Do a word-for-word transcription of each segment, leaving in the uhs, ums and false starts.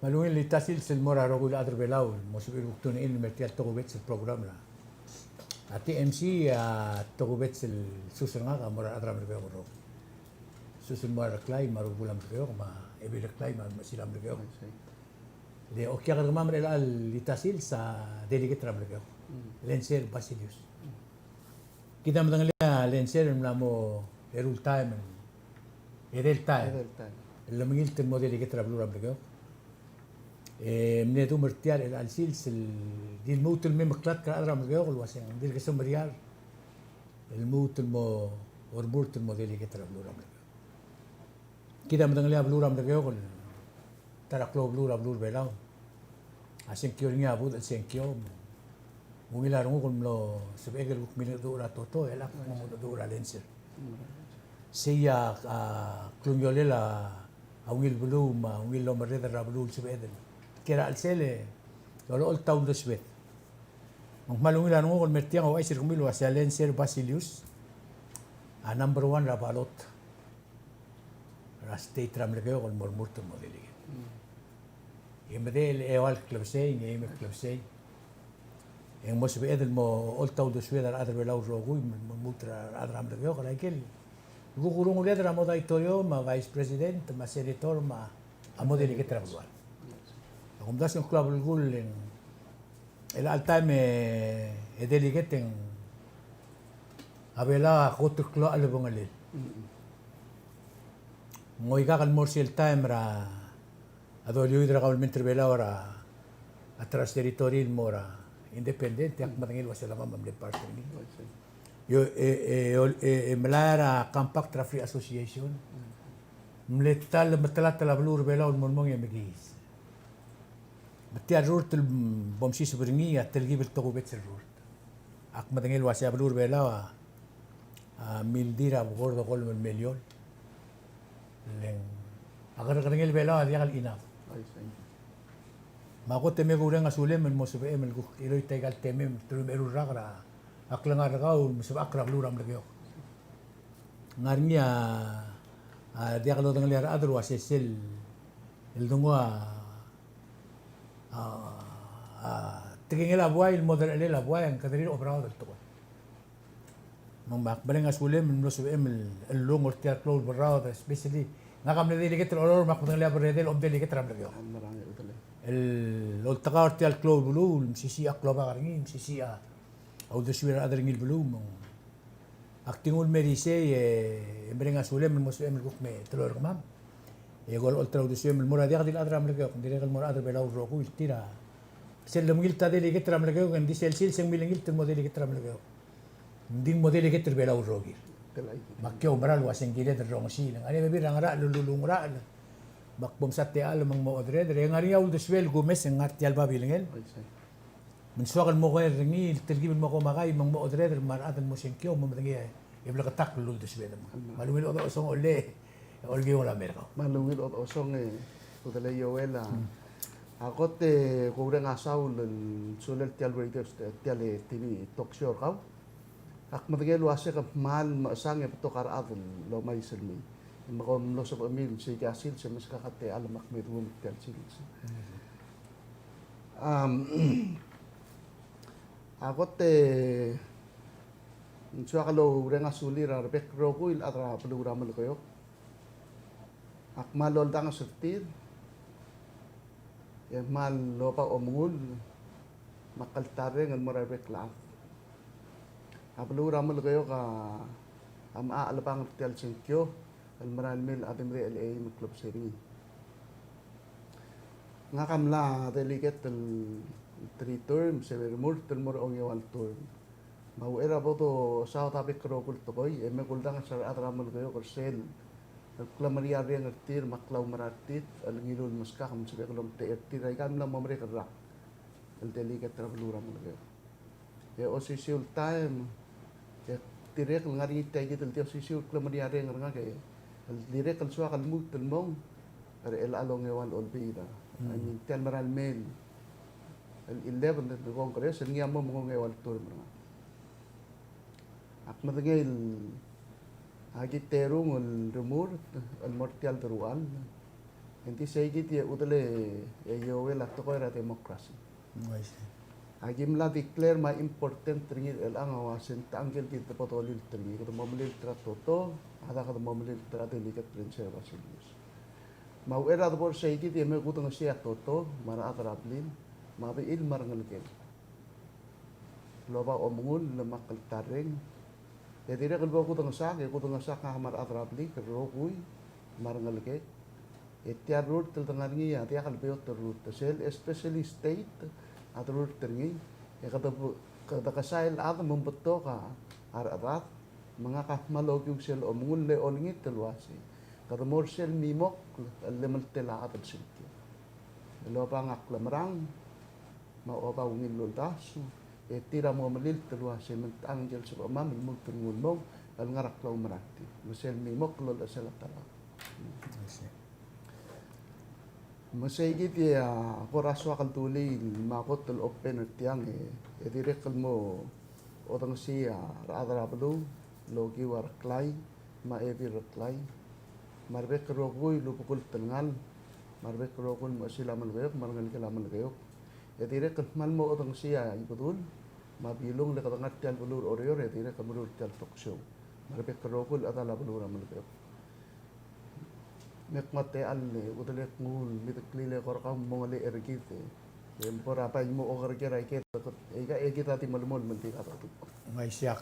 Me a ungil el tia el sils el mo er a rokui el chad er a Belau el mo sebechir el kuk tune in el mer tia el tokubets el program er a T M C, a tokubets el sus er ngak a mo er a rechad er a Melekeok el rokui. Sus el mo er a Reklai me a rubekul a Melekeok me a Ebil Reklai me a remechesil a Melekeok. Le okiak er kemam er chelecha el tia el sils a delegate er a Melekeok, Lentcer Basilius. Kid a medengelii a Lentcer el mla mo eru el taem, edei el taem, edei el taem el lemengilt el mo delegate er a beluu er a Melekeok. E mle duum er tia er chelecha el sils el di lmuut el mei meklatk er a rechad er a Melekeok el uasei ng dirk semeriar el lmuut el mo remurt el mo delegate er a beluu er a Melekeok. Kid a medengelii a beluu er a Melekeok el ta er a klou el beluu er a beluu er a Belau. A sengkio er ngii a budech el sengkio. Me ungil a renguk el mlo sebechek el kuk milengedecheduch er a Toto, e chelecha kuk mo mengedecheduch er a Lentcer. Sei a, a klungiolel a ungil beluu me a ungil omerreder er a beluu el sebeched el kiei er a chelsel e olecholt a uldesued. Me ng kmal ungil a renguk el mer tiang, ouchais er kemiu el uasei a Lentcer Basilius a number one er a ballot er a state er a Melekeok el mo remurt el mo delegate. E medechel e eua el klebesei, e eim el klebesei, e ng mo sebeched el mo olecholt a uldesued a rechad er a Belau el rokui, me lmuut er a rechad er a Melekeok er a ikel kuk urunguled er a mo auditorium, me a vice president, me a senator, me a mo delegate er a belual. Ak omdasu e ng klou a belkul e ng chelecha el taem e delegate e ng a Belau a kot el klou a chelebengelel. Ng oikak el mo er sel taem er a doliuid er a government er a Belau er a, a trust territory el mo er a independent, e ak medengei el uasei a lemam a mle part er ngii. E, e, e, e, e melai er a compact er a free association. Mle ta el metelatel a beluu er a Belau el mo el mong e mekiis. Me tia el rurt el bo msiseb er ngii a telkib el tokubets el rurt. Ak medengei el uasei a beluu er a Belau a, a mildir a bekord a okolem el miliol. Le ng a kerrekerengel Belau a diak el enough. Me a kot e me kuureng a sulem el mo sebechem el kuk chiloit aika el temem, teruich me a eru el rak er a klengar er kau el mesebechakl er a beluu er a Melekeok. Ng ngar er ngii a, a diak lodengelii a rechad el uasei sel, el denguu a, a, a tekingel a buai el mo derechelel a buai, e ng kede rirechoberaod el tekoi. Me ng, me ak mereng a sulem el mlo sebechem el, el lung er tia el klou el beraod, especially ngak a mle delegate er a Oreor, me ak medengelii a berredel a omdelegate er a Melekeok. El oltekau er tia el klou el beluu el mesisiich a klobak er ngii, mesisiich a uldesuir a rechad er ngii el beluu, me ng Ak di nguu el mer isei e mereng a sulem el mo sebechem el kuk me teloi er kemam. E ko el olecholt er a uldesuem el mo er a diak di el chad er a Melekeok, ng dirrek el mo er a chad er a Belau el rokui el tir a sel lemengilt a delegate er a Melekeok, e ng di sel sils e ng milengilt el mo delegate er a Melekeok. Ng di mo delegate er a Belau el rokir. Me ak kuk oumera el uasei ng kired el rongesii. Ng ngar er ngii a bebil er a ngerachel el ulungerachel. Me ak bo msa techall me ng mo oderedel. E ng ngar er ngii a uldesuel kumes e ng ngar tia el babilngel. Me ng soak el mo ker er ngii, el telkib el mo komakai, me ng mo oderedel, me a rechad el mo sengkio, me medengei e bleketakl el uldesued. Me a lungil chodechosong, ole, olkiung el mer kau. Me a lungil chodechosong e, Udelei Joel a. A kot e kuureng a saul el sulel tia el radio, tia el T V talk show er kau. Ak medengei el uasei ke kmal mechesang e betok a rechad el omais el mei. Me kom mlo sebechemiu el sei a sils e meskak a techall me ak me dmu tia el sils. Am, a kot e ng soak el oureng a sulir a rebek el rokui el chad er a beluu er a Melekeok. Ak kmal oldanges er tir e kmal oba omengull me a kltarreng el mo er a rebek el chad. A beluu er a Melekeok a, a mla chelebangel er tia el sengkio el merael mei el chad e medechel a eim el klebesei er ngii. Ngak a mla delegate el three terms e remurt el mo er a ongeua el term. Me a uchei er a bo dosaod a bek el rokui el tekoi e me kuldanges er a rechad er a Melekeok er sel klemerang a reng er tir me a klaumerang er tir el ngiluu el meskak me sebechek el omtechei er tir. Aika el mla mo merek el rak el delegate er a beluu er a Melekeok. E osisiu el taem, e dirrek el ngar er ngii tia kid el di osisiu el klemerang a reng er ngak e, el dirrek el soak el lmuut el mong er chelecha el ongeua el Olbiil er a, I mean, tia el merael mei el eleven el Congress, el ngii a mo me ng ongeua el term er ngak. Ak medengei el aki terung el remurt el mo er tia el deruchall. Ng di sei kid e chudelei e iouel a tekoi er a democracy. Uaisei. Aki mla declare me a important er ngii er chelechang a uase ng techang ngike el kid el bo dolilt er ngii, kede mo melilt er a toto, a da kede mo melilt er a delegate er a Basilius. Me a uchei er a debo er sei kid e me kudengesii a toto, me a rechad er a blil, me a bechil me a rengelekek. El oba omengull me a kltarreng. E dirrek el bo kudengesakl, e kudengesakl ngak me a rechad er a blik el rokui me a rengelekek. E tia el rurt el de ngar er ngii a diak el beot el rurt. Sel especially state a de rurt er ngii. E kede, kede kesai el chad me ng betok a rechedad, me ngak a kmal okiu sel omengull e olengit el uasei kede mo er sel mimokl el lemeltel a chad el sengkio. El oba ngak el merang, me a oba ungil el uldasu, e tir a mo melilt el uase me ng techang ngike el sebechemam el lmuut el nguu el mong el ngar er a klaumerang er tir. Me sel mimokl el olechesel a ta el chad. Me sei kid e a kora soak el dulii me a kot el open er tiang e, e dirrek el mo odengesii a rechad er a beluu el okiu a Reklai, me a Ebil Reklai, me a rebek el rokui el ubekul telngal, me a rebek el rokui el mechesil a Melekeok, me a rengelekel a Melekeok. E dirrek el kmal mo odengesii a Ibedul me a Bilung el kede ngar er tia el beluu er Oreor, e dirrek el meruul er tia el talk show. Me a rebek el rokui el chedal a beluu er a Melekeok. Me kmo a techall e chudelek nguu el mideklii e kora kau mo ngelechel er kid e, e bo er a bai mo oker er aike, e aika e kid a di melemolem el di kata tu. Ng uaisei.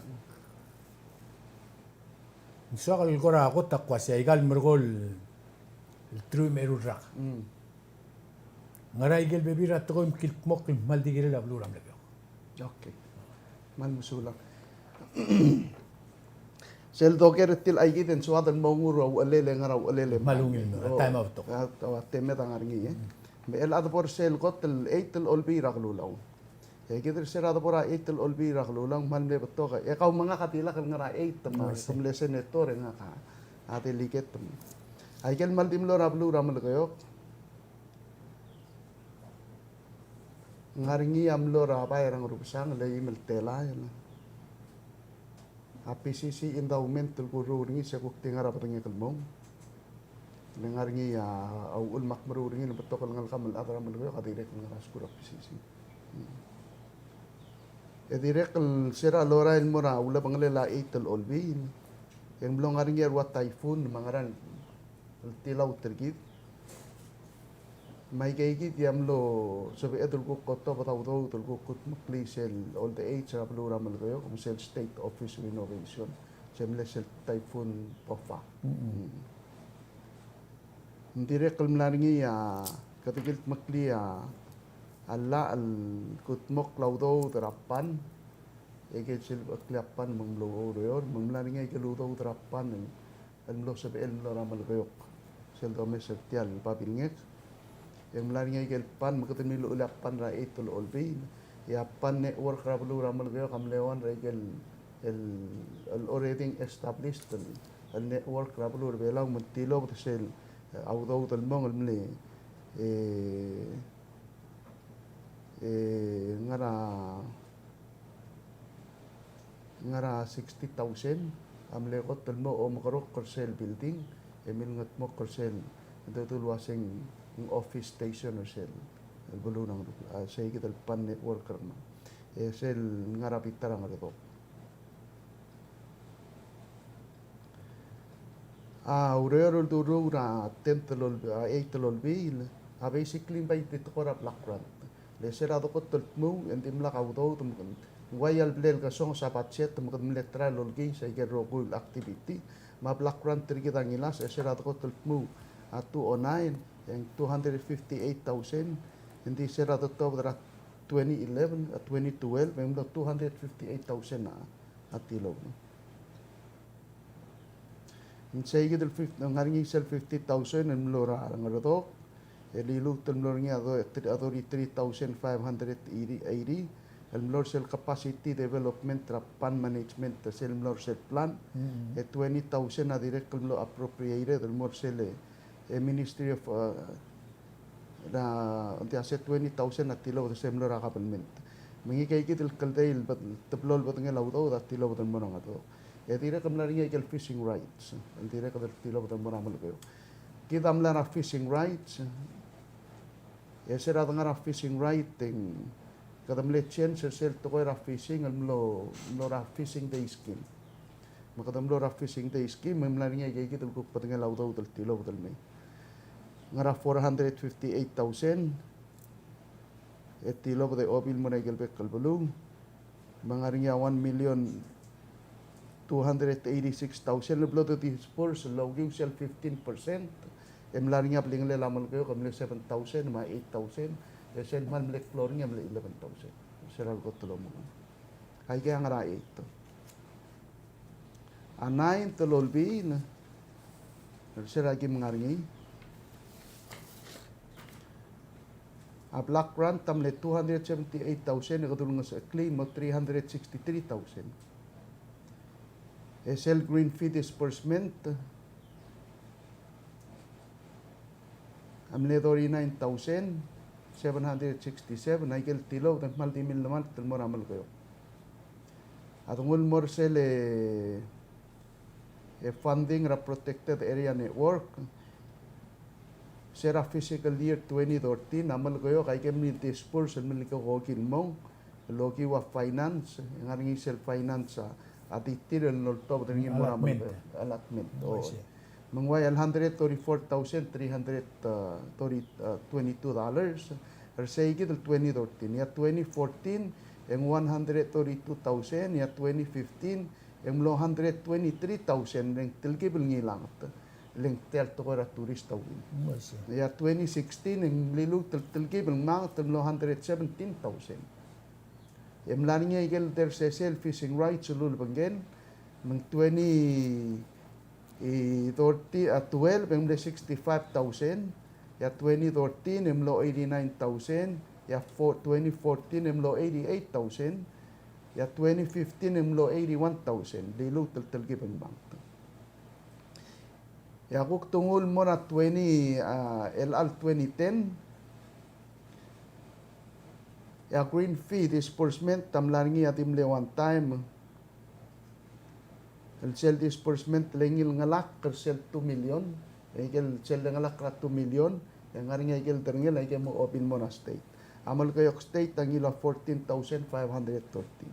Ng soak el kora kot a kmo uasei aika el merekong el truich me a eru el rak. Mm. Ngera aike el bebil er a tekoi me kildmokl el kmal di kirel a beluu er a Melekeok. Okay. Kmal mesulang. Sel doker er tia el aike e ng soad el mo nguu er a uchelel e ngar er a uchelel e kmal ungil, a taem a betok. A, a temed a ngar er ngii, e. Mm. Me chelecha de bo er sel kot el eight el Olbiil er a Kelulau. E kid er se er a debo er a eight el Olbiil er a Kelulau, ng kmal mle betok. E kau me ngak a dilak el ngar er a eight, me, oh, I see, ke mle senator e ngak a, a delegate. Aike el kmal di mlo er a beluu er a Melekeok, ng ngar er ngii a mlo er a bai er a Ngerubesang, el eim el telael. A PCC endowment el kuruul er ngii se kuk di ngar er a bedengek el mong. Le ngar er ngii a, a uchul me ak meruul er ngii el betok el ngelekam el chad er a Melekeok a dirrek el ngar er a skuul er a PCC. E dirrek el se er a lorael el mo er a ulebengelel a eight el Olbiil, e ng mlo ngar er ngii a rua typhoon me a ngerang el tilaut er kid. Me aike kid a mlo sebeched el kuk otobed a udoud el kuk kudmeklii sel old age er a beluu er a Melekeok me sel state office renovation, se mle sel typhoon Bopha. Mm. Ng dirrek el mla er ngii a kede kildmeklii a llach el kudmokl a udoud er a PAN, e aike el sel becheklii a PAN me ng mlo oureor, me ng mla er ngii aike el udoud er a PAN el el mlo sebechel el mlo er a Melekeok sel domes er tia el babilngek. E ng mla er ngii aike el PAN me kede mle uchul a PAN er a eight el Olbiil. E a PAN network er a beluu er a Melekeok a mle one er aike el, el, el already established el, el network er a beluu er a Belau me ng tilobed sel, e, a udoud el mong el mle, e, e, ngar er a ngar er a sixty thousand a mle kot el mo omekeroul er sel building, e milengetmokl er sel, e te dulu el uaseng office station er sel, el beluu er a Ngerubesang, a, sei kid el PAN network er ngii. E sel ngar er a bita er a Ngertok. A ureor el duruul er a tenth el Olb-, a, eight el Olbiil, a basically ng bai di tekoi er a block grant. Le se er a dekot el dmuu, e ng dimlak a udoud, me ng uai a leblel kesonges a budget, me kede mle try el olekiis aike el rokui el activity. Me a block grant er kid a ngilasech, e se er a dekot el dmuu a two oh nine, e ng two hundred fifty-eight thousand, e ng di se er a dotobed er a twenty eleven, a twenty twelve, e ng mlo two hundred fifty-eight thousand a, a tilobed. Ng sei kid el fif-, ngar er ngii sel fifty thousand el mlo er a Ngertok, e liluut el mlo er ngii a do-, a thirty-three thousand five hundred eighty, el mlo er sel capacity development er a PAN management, sel mlo er sel plan, e twenty thousand a dirrek el mlo appropriated el mo er sel, e, Ministry of, e, er a, ng di a se twenty thousand a tilobed er se el mlo er a government. Me ngii aike kid el kldei el bed-, teblo el bedengel a udoud a tilobed el mo er a Ngertok. E dirrek el mla er ngii aike el fishing rights, el dirrek el tilobed el mo er a Melekeok. Kid a mla er a fishing rights, e se er a dengar er a fishing right, e ng kede mle change er sel tekoi er a fishing el mlo, mlo er a fishing day scheme. Me kede mlo er a fishing day scheme, me ng mla er ngii a ikakid el kuk bedengel a udoud el tilobed el mei. Ngar er a four hundred fifty-eight thousand, e tilobed e obil el mo er a ikel bek el beluu. Me ng ngar er ngii a one million two hundred eighty-six thousand el blo de disburse el okiu sel fifteen percent, e mla er ngii a blingelel a Melekeok e mle seven thousand me a eight thousand, e sel kmal mle klou er ngii a mle eleven thousand. Sel a kot el omengur. Aike a ngar er a eight. A nine el Olbiil, er sel a ki ngar er ngii. A block grant a mle two hundred seventy-eight thousand e kede ulengesecheklii el mo three hundred sixty-three thousand. E sel green fee disbursement a mle thirty-nine thousand seven hundred sixty-seven, a ikel tilobed e ng kmal di millemalt el mo er a Melekeok. A denguu el mo er sel e funding er a Protected Area Network. Se er a fiscal year twenty thirteen a Melekeok a ikel mle disburse el mle ko okiu el mong el okiu a finance, e ng ngar er ngii sel finance a, a di tir el oltobed er ngii el mo er a Melekeok. Allotment. Allotment. Oh, I see. Me ng uai el hundred thirty-four thousand three hundred, uh, thirty, uh, twenty-two dollars er seikid el twenty thirteen. E a twenty fourteen e ng one hundred thirty-two thousand, e a twenty fifteen e ng mlo hundred twenty-three thousand, le ng telkib el ngilanget. Le ng tia el tekoi er a tourist a ungil. Mm, I see. E a twenty sixteen e ng liluut el telkib el ngmanget el mlo hundred seventeen thousand. E mla er ngii a ikel dersesei el fishing rights el ulebengkel, me ng twenty thirteen, a, twelve e ng mle sixty-five thousand, e a twenty thirteen e ng mlo eighty-nine thousand, e a four, twenty fourteen e ng mlo eighty-eight thousand, e a twenty fifteen e ng mlo eighty-one thousand, liluut el telkib el ngmanget. E a kuk denguu el mo er a twenty, a, el chelecha el twenty ten, e a green fee disbursement a mla er ngii a di mle one time. El sel disbursement le ngii el ngelakl er sel two million, e ikel sel le ngelakl er a two million, e ng ngar er ngii a ikel derengel a ikel mo obil el mo er a state. A Melekeok State a ngiluu a fourteen thousand five hundred thirteen.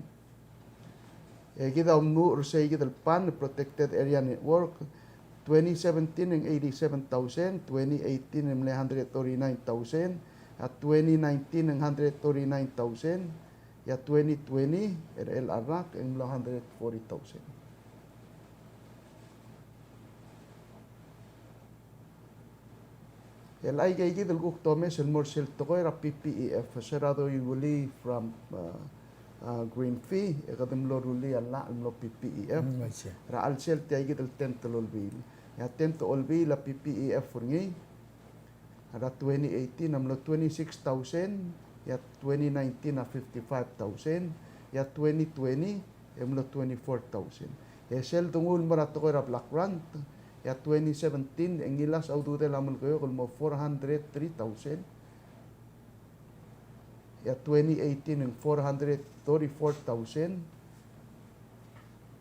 E kid a omuchel er seikid el PAN, Protected Area Network, twenty seventeen e ng eighty-seven thousand, twenty eighteen e ng mle hundred thirty-nine thousand, a twenty nineteen e ng hundred thirty-nine thousand, e a twenty twenty, er chelecha el rak, e ng mlo hundred forty thousand. El aika ikid el kuk domes el mo er sel tekoi er a P P E F, se er a doiuelii from, uh, uh, green fee, e kede mlo rullii a llach el mlo P P E F. Mm, I see. Er a chelsel tia ikid el tent el Olbiil. E a tent el Olbiil a P P E F er ngii, er a twenty eighteen a mlo twenty-six thousand, e a twenty nineteen a fifty-five thousand, e a twenty twenty e mlo twenty-four thousand. E sel denguu el mo er a tekoi er a block grant, e a twenty seventeen e ngilasech a ududel a Melekeok el mo four hundred three thousand, e a twenty eighteen e ng four hundred thirty-four thousand,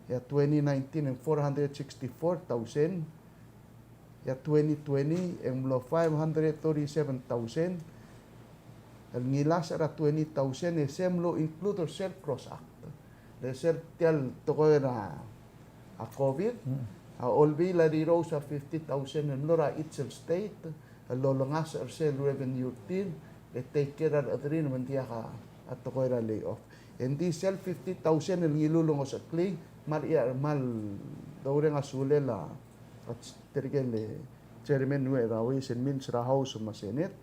e a twenty nineteen e ng four hundred sixty-four thousand, e a twenty twenty e ng mlo five hundred thirty-seven thousand, el ngilasech er a twenty thousand, e se mlo include er sel CROSS Act. Le sel tia el tekoi er a, a COVID, mm, a Olbiil a rirous a fifty thousand el mlo er a each el state, el lolengasech er sel revenue er tir, le take care er a rechederir me ng diak a tekoi er a layoff. Engdi sel fifty thousand el ngiluu el ngosuteklii, me a, me a doureng a sulel a, a tirke el chairman er a Ways and Means er a House me a Senate.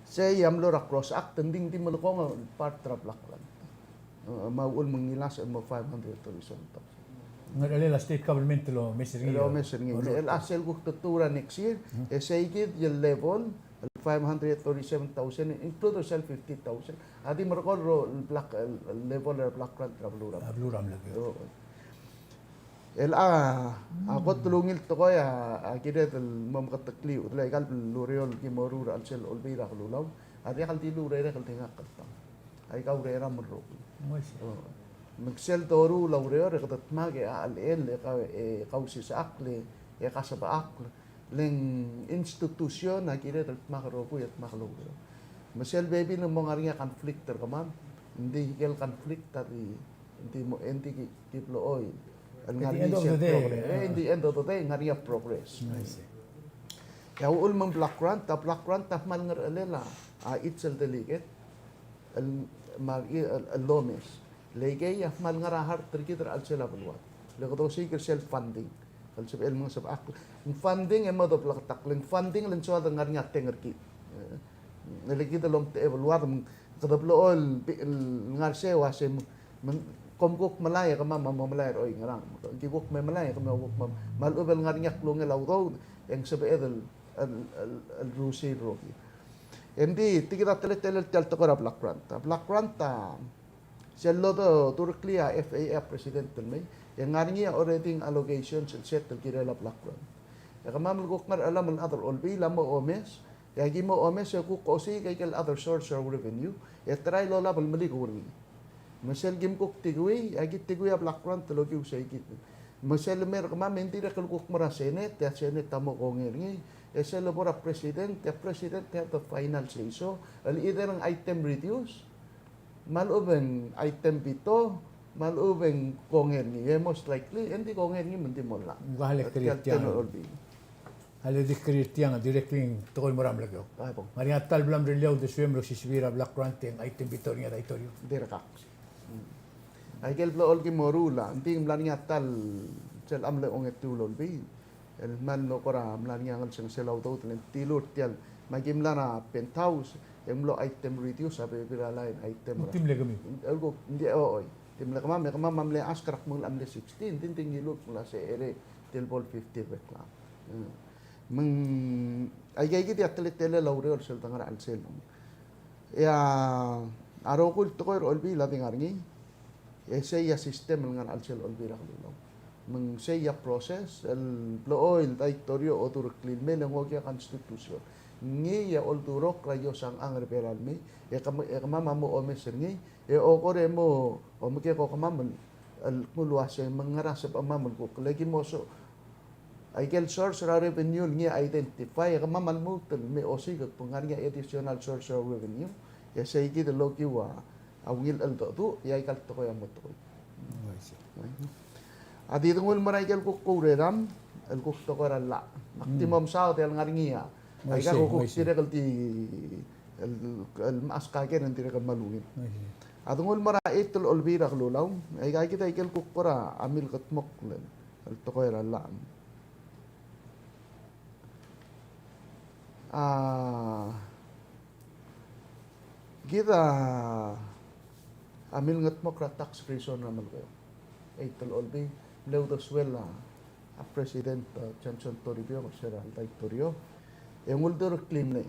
Sei a mlo er a CROSS Act, e ng di, di melekong el part er a block grant. E, me a uchul me ng ngilasech el mo five hundred thirty-seven thousand. Ngerchelel a state government el omes er ngii. El omes er ngii. El a sel kuk tetuu er a next year, e seikid el level, el five hundred thirty-seven thousand, include er sel fifty thousand. A di merekong el block, el level er a block grant er a beluu er a. A beluu er a Melekeok. El a, a kot el ungil tekoi a, a kired el mo meketeklii, el aika el ureor el ki mo ruul er a chelsel Olbiil er a Kelulau, a diak el dilu urerek el di ngak el tang. Aika urerem el rokui. Me ng sel doruul a ureor e kede dmak e a chelechang e ka, e kausisechakl e kasebechakl. Le ng institution a kired el dmak el rokui e dmak el oureor. Me sel bebil e ng mo ngar er ngii a conflict er kemam, ng di ikel conflict a di, ng di mo, ng di ki, ki blechoel el ngar er ngii sel progress. Eh, in the end of the day, ngar er ngii a progress. I see. E a uchul me ng block grant, a block grant a kmal ngerechelel a, a each el delegate el, me a, el, el omes. Le ikei a kmal ngar er a heart er kid er a chelsel a beluad. Le kede osiik er sel funding. El sebechel me ng sebechakl. Ng funding e mo debleketakl. Ng funding le ng soad el ngar er ngii a teng er kid. E le kid el omtechei a beluad me ng kede blechoel el ngar er sei el uasei me ng, kom kuk melai e kemam a mo melai er oingerang. Ki kuk me melai e kemam a kuk me, me a lechub el ngar er ngii a klungel a udoud e ng sebeched el, el, el, el rusiil el rokir. Engdi, tia kid a teletelel tia el tekoi er a block grant. A block grant a, sel lodureklii a F A A a president el mei, e ng ngar er ngii a already allocations el set el kirel a block grant. E kemam el kuk ngar er a chelam el chad er a Olbiil a mo omes, e aki mo omes e kuk osiik a ikel other source of revenue, e try el olab el melikou er ngii. Me sel kim kuk tingui, e aki tingui a block grant el okiu sei kid. Me sel lemei er kemam e ng dirrek el kuk mo er a Senate, e a Senate a mo kongei er ngii, e sel lebo er a President, e a President a have the final say so, el either ng item reduce, me a lechub e ng item veto, me a lechub e ng kongei er ngii, e most likely, e ng di kongei er ngii me ng di mo llach. Ng ua le tia el tekoi er a Olbiil. A le di kirir tiang, directly ng tekoi el mo er a Melekeok. A, bong. Ngar er ngii a ta el bla mrellii a uldesuem el osisiu er a block grant e ng item veto er ngii a daitorio. Dirkak. Mm. Aikel blechoel ki mo ruul a, ng di ng mla er ngii a ta el, sel mle ongetiu el Olbiil el kmal mlo kora mla er ngii a ngelsengesel a udoud el ng tilur tia el, me aki mla er a penthouse, e ng mlo item reduce a bebil er a line item. Ng di mle kemiu. El kuk, ng di, o, oi. Di mle kemam, me kemam a mle ask er a kmo ng mle sixty, ng di, ng di ngiluu el kmo ng uasei ere, tia el bo el fifty el bek el. Mm. Me ng, aika kid a teletelel a ureor sel dengar er a chelsel. E a, a rokui el tekoi er a Olbiil a di ngar er ngii, e sei a system el ngar er a chelsel Olbiil er a Kelulau. Me ng sei a process el blechoel el daitorio a odureklii el mei, le ng okiu a constitution. Ngii a oldurokl er a iosang er a Belau el mei, e kemam, e kemam a mo omes er ngii, e okor e mo omekek a kemam el, el kmo ng uasei me ng ngera sebechemam el kuk, le ki mo so, aikel source er a revenue el ngii a identify, e kemam a lmuut el me osiik el kmo ng ngar er ngii a additional source er a revenue, e sei kid el okiu a ungil cheldecheduch, e aika el tekoi a mo tekoi. I see. A di denguu el mo er aikel kuk koureram el kuk tekoi er a llach. Me ak di mo mesaod el ngar er ngii a, aika kuk dirrek el di, el, el mechas kaker e ng dirrek el kmal ungil. I see. A denguu el mo er a eight el Olbiil er a Kelulau, aika kid aikel kuk kora milkedmokl el tekoi er a llach. A, kid a, a milngetmokl er a tax free zone er a Melekeok. Eight el Olbiil, mle uldesuel a, a President, a, Johnson Toribiong, er se er a daitorio. E ng uldureklii el mei.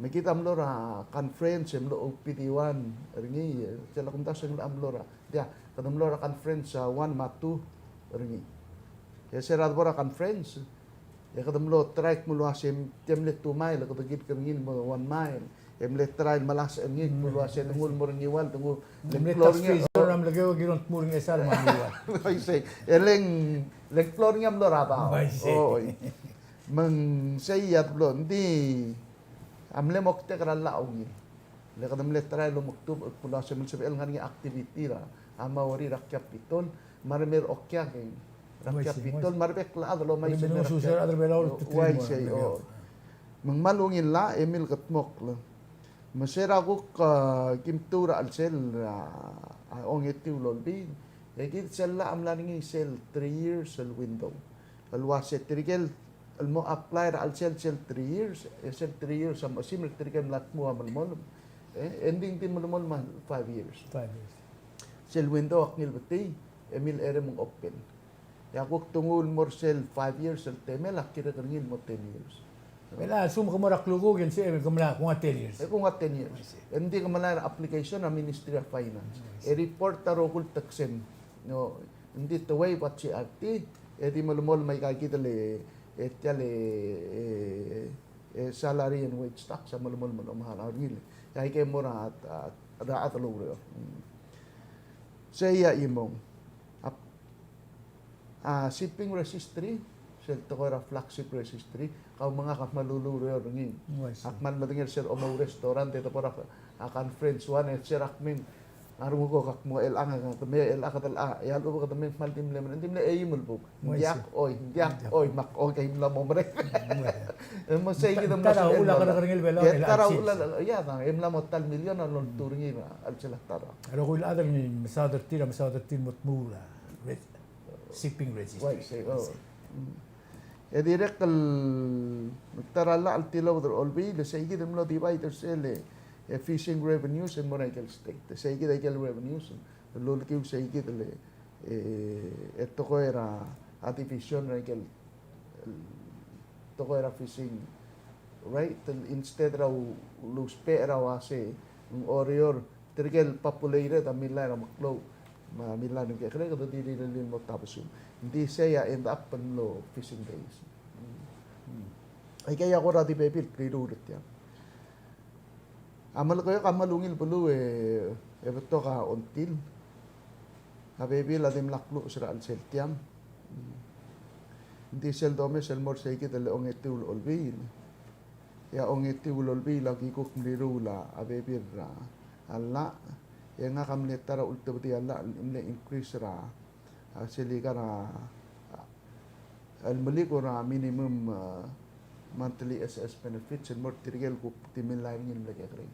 Me kid a mlo er a conference, e mlo O P D one er ngii, e, sel kumdasu e ng mlo er a, tia, kede mlo er a conference, a, one me a two er ngii. E se er a debo er a conference, e kede mlo try el kmo ng uasei, tia mle two mile, kede kired el ngii el mo one mile. E mle try el melasech er ngii el kmo ng uasei, denguu el mo er a Ngiwal, denguu, le ng klou er ngii, tax free zone er a Melekeok, e kirel el tmuu er a Ngchesar me a Ngiwal. Uaisei. E le ng, le ng klou er ngii a mlo er a bau. Uaisei. Oi. Me ng sei a deblo, ng di, a mle moktek er a llach a ungil. Le kede mle try el omekdubech el kmo ng uasei me ng sebechel ngar er ngii a activity er a, a Maori er a Capitol, me a remei er a Okiak, er a Capitol, me a rebek el chad el omais el mei er a Capitol. Uaisei, o. Me ng kmal ungil llach, e milkedmokl. Me se er a kuk, a, kim tuu er a chelsel, a, a ongetiu el Olbiil, e kid sel llach a mla er ngii sel three years el window. El uasei tirke el el mo apply er a chelsel sel three years, e sel three years a mo, simer tirke el mla tmuu a melemolem. E, e ng di, ng di melemolem a five years. Five years. Sel window a kngilbetii, e milecherei me ng open. E a kuk denguu el mo er sel five years el temel a kirek er ngii el mo ten years. Bela, assume ke mo er a klukuk e ng se, e ke mla, kung a ten years. E kung a ten years. E ng di ke melai er a application er a Ministry of Finance. E report a rokui el teksem. No, ng di te waive a C R T, e di melemolem aika kid el, e tia el, e, e, salary and wage tax a melemolem el omechar a ungil. E aike mo er a, a, a rechad el oureor. Mm. Sei a chimong. A, a shipping registry, sel tekoi er a flagship registry, kau me ngak a kmal ulureor er ngii. Ak kmal medengei er sel omou restaurant e te bo er a conference one, e sel ak mei, a renguk, ak mo el ang, ak me el ak, el a, e a lechub e kede mei kmal di mle, di mle eim el buk. Ng diak, oi, ng diak, oi, me ak, okay, mla mo merek. E mo sei kid a mla, ta er a uchul a kerrekerngel Belau, e ta er a uchul a, ia, e mla mo ta el million a loltuu er ngii er a chelsel a ta er a. A rokui el chad el mesaod er tir, mesaod er tir el mo tmuu er a re-, shipping registry. Uaisei, o. E dirrek el ta er a llach el tilobed er a Olbiil, e sei kid el mlo divide er sel, e, fishing revenues el mo er a ikel state. E sei kid a ikel revenues el ulekiu sei kid el, e, e tekoi er a, a division er a ikel, el tekoi er a fishing, right? Instead er a u-, lousbech er a uase ng Oreor, tirke el populated a millai er a meklou me a millai er a kekerei, kede di rirellii el mo tabesum. Ng di sei a end up el mlo fishing base. Aikei a kora di bebil el kliruu er tiang. A Melekeok a kmal ungil beluu e, e betok a ongtil. A bebil a dimlak luches er a chelsel tiang. Ng di sel domes el mo er sei kid el ongetiu el Olbiil. E a ongetiu el Olbiil a ki kuk mliruul a bebil er a llach. E ngak a mle ta er a ultebedii a llach el mle increase er a, a, sel ikang a, a, el meliuekl er a minimum, a, monthly S S benefits el mo er tirke el kuk di millai er ngii el mle kekerei.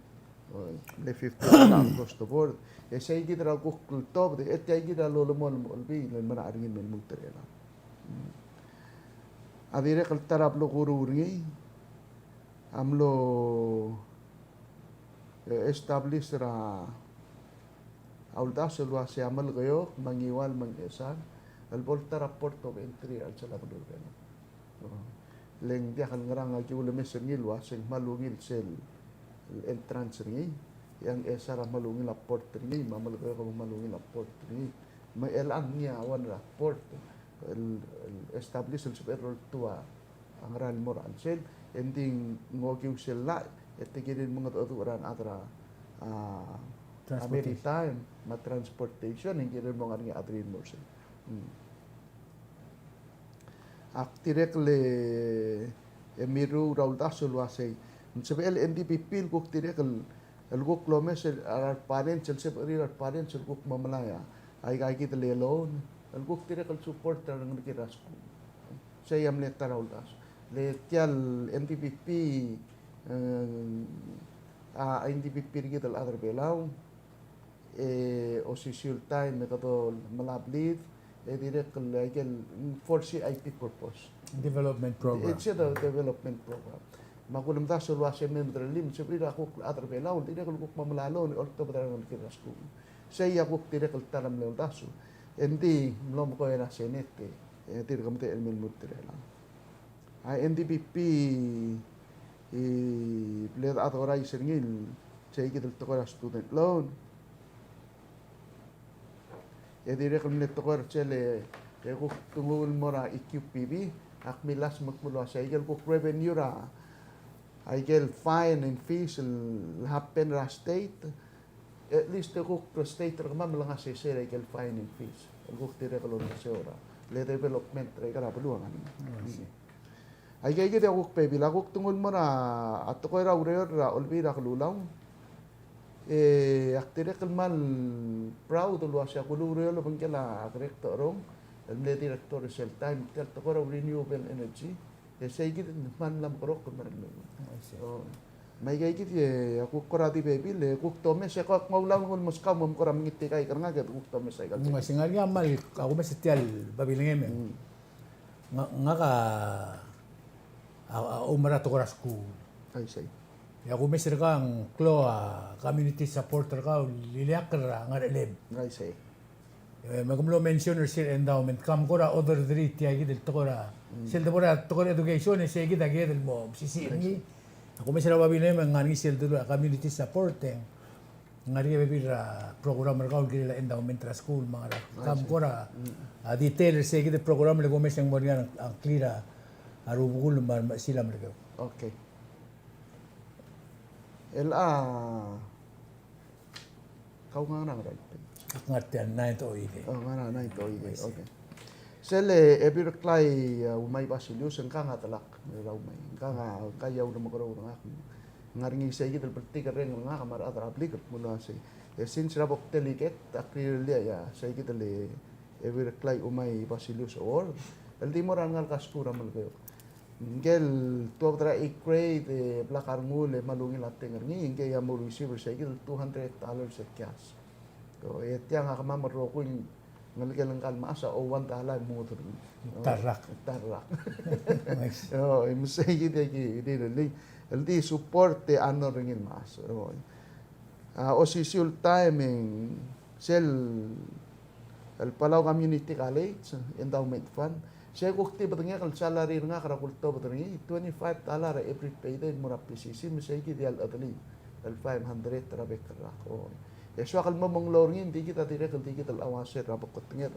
O, mle fifty dollar across the board. E sei kid er a kuk el tobed, e tia kid a lolemolem el Olbiil el merael er ngii me lmuut er chelechang. A dirrek el ta er a blo kuruul er ngii a mlo, e, establish er a uldasu el uase a Melekeok me a Ngiwal me a Ngchesar el bo el ta er a port of entry er a chelsel a beluu er Belau. Le ng diak el ngerang, aki ulemes er ngii el uase ng kmal ungil sel entrance er ngii, e a Ngchesar a kmal ungil a port er ngii, me a Melekeok a kmal ungil a port er ngii. Me chelechang ngii a one er a port el, el establish el sebechel el oltuu a ngera el mo er a chelsel, e ng di ng okiu sel llach, e te kirir el mengedecheduch er a rechad er a, a, a maritime me a transportation, e ng kirir el mo ngar er ngii a chad er ngii el mo er sei. Mm. Ak dirrek el, e, mirruul er a uldasu el uasei, ng sebechel N D P P el kuk dirrek el, el kuk lomes er a re parents, el sebechir a re parents el kuk mo melai a, aika kid el loan, el kuk dirrek el support er a rengelekir er a skuul. Sei a mle ta er a uldasu. Le tia el N D P P, e, a, N D P P er kid el chad er a Belau, e osisiu el taem e kede mla blid, e dirrek el aikel for C I P purpose. Development program. It's a development program. Me a kulemdasu el uase me mederelim, sebechir a kuk chad er a Belau, dirrek el kuk mo melai a loan, e oltobed er a rengelekir er a skuul. Sei a kuk dirrek el ta er a mle uldasu. E ng di mlo mekoi er a Senate, e dirk medechel el me lmuut er chelechang. A N D P P, e, bla de authorize er ngii el, sei kid el tekoi er a student loan. E dirrek el mle tekoi er sel, e, kuk tengul el mo er a E Q P B, ak milasem el kmo ua sei, aikel kuk revenue er a, aikel fine and fees el happen er a state, at least e kuk state er kemam el ngar er sei er aikel fine and fees el kuk dirrek el olengeseu er a le development er aika el beluu a ngar er ngii. Aika kid a kuk bebil, a kuk tengul el mo er a tekoi er a ureor er a Olbiil er a Kelulau. E ak dirrek el kmal proud el uase a kuluureor el obengkel a Greg Techerong el mle director er sel taem, tia el tekoi er a renewable energy. E sei kid a kmal mla mekerokl el merael. I see. O. Me aika kid e a kuk kora di bebil, e kuk domes, e kuk nguu a ungil meskau me kora mengitii aika el ngalek e kuk domes aika el. Ng uaisei, ngar er ngii a kmal, a kumes er tia el babilngem e. Mm. Nga, ngak a, a, a, oumera tekoi er a skuul. I see. E a kumes er kau a ng klou a community support er kau el ileakl er a ngerechelem. I see. E, me ke mlo mention er sel endowment, kam kora order er tia kid el tekoi er a, mm, sel debo er a tekoi er a education, e sei kid a kired el mo mesisiich er ngii. A kumes er a babilngem e ng ngar er ngii sel dulu a community support, e ng ngar er ngii a bebil er a program er kau el kirel a endowment er a skuul, me a ngar er a, kam kora, mm, a detail er sei kid el program el kumes e ng mo er ngii a ngklir a rubekul me a remechesil a Melekeok. Okay. El a Kau ngar er a ngerang, right? Ak ngar tia el ninth O E K. Oh, ngar er a ninth O E K. I see. Okay. Sel Ebil Reklai, a, Umai Basilius, ngkang a delak er a Umai, ngkang a, ngkang a ulemekeroul er ngak. Ng ngar er ngii seikid el bltikerreng er ngak me a rechad er a blik el kmo uaisei. E since er a bo kdelegate, ak rirellii a seikid el Ebil Reklai Umai Basilius Award el di mo er a rengalek er a skuul er a Melekeok. Ngike el tuobed er a eighth grade, e blak a rengul e me a ungil a teng er ngii, ngike a mo receive er seikid el two hundred dollars el cash. So, e tiang a kemam el rokui el ngelekel ngka el mechas a one dollar el mo er ngii. Ta el rak. Ta el rak. Nice. O, e me seikid a ki, di, di, di, el di support e honor er ngii el mechas. O. A, osisiu el taem e ng sel el Palau Community College Endowment Fund. Se kuk di bedengek el salary er ngak er a kultobed er ngii, twenty-five dollar er a every payday el mo er a P C C, me seikid a chelechedii el five hundred er a bek el rak. O. E soak el mo menglou er ngii, ng di kid a dirrek el di kid el uase er a bo kutenged.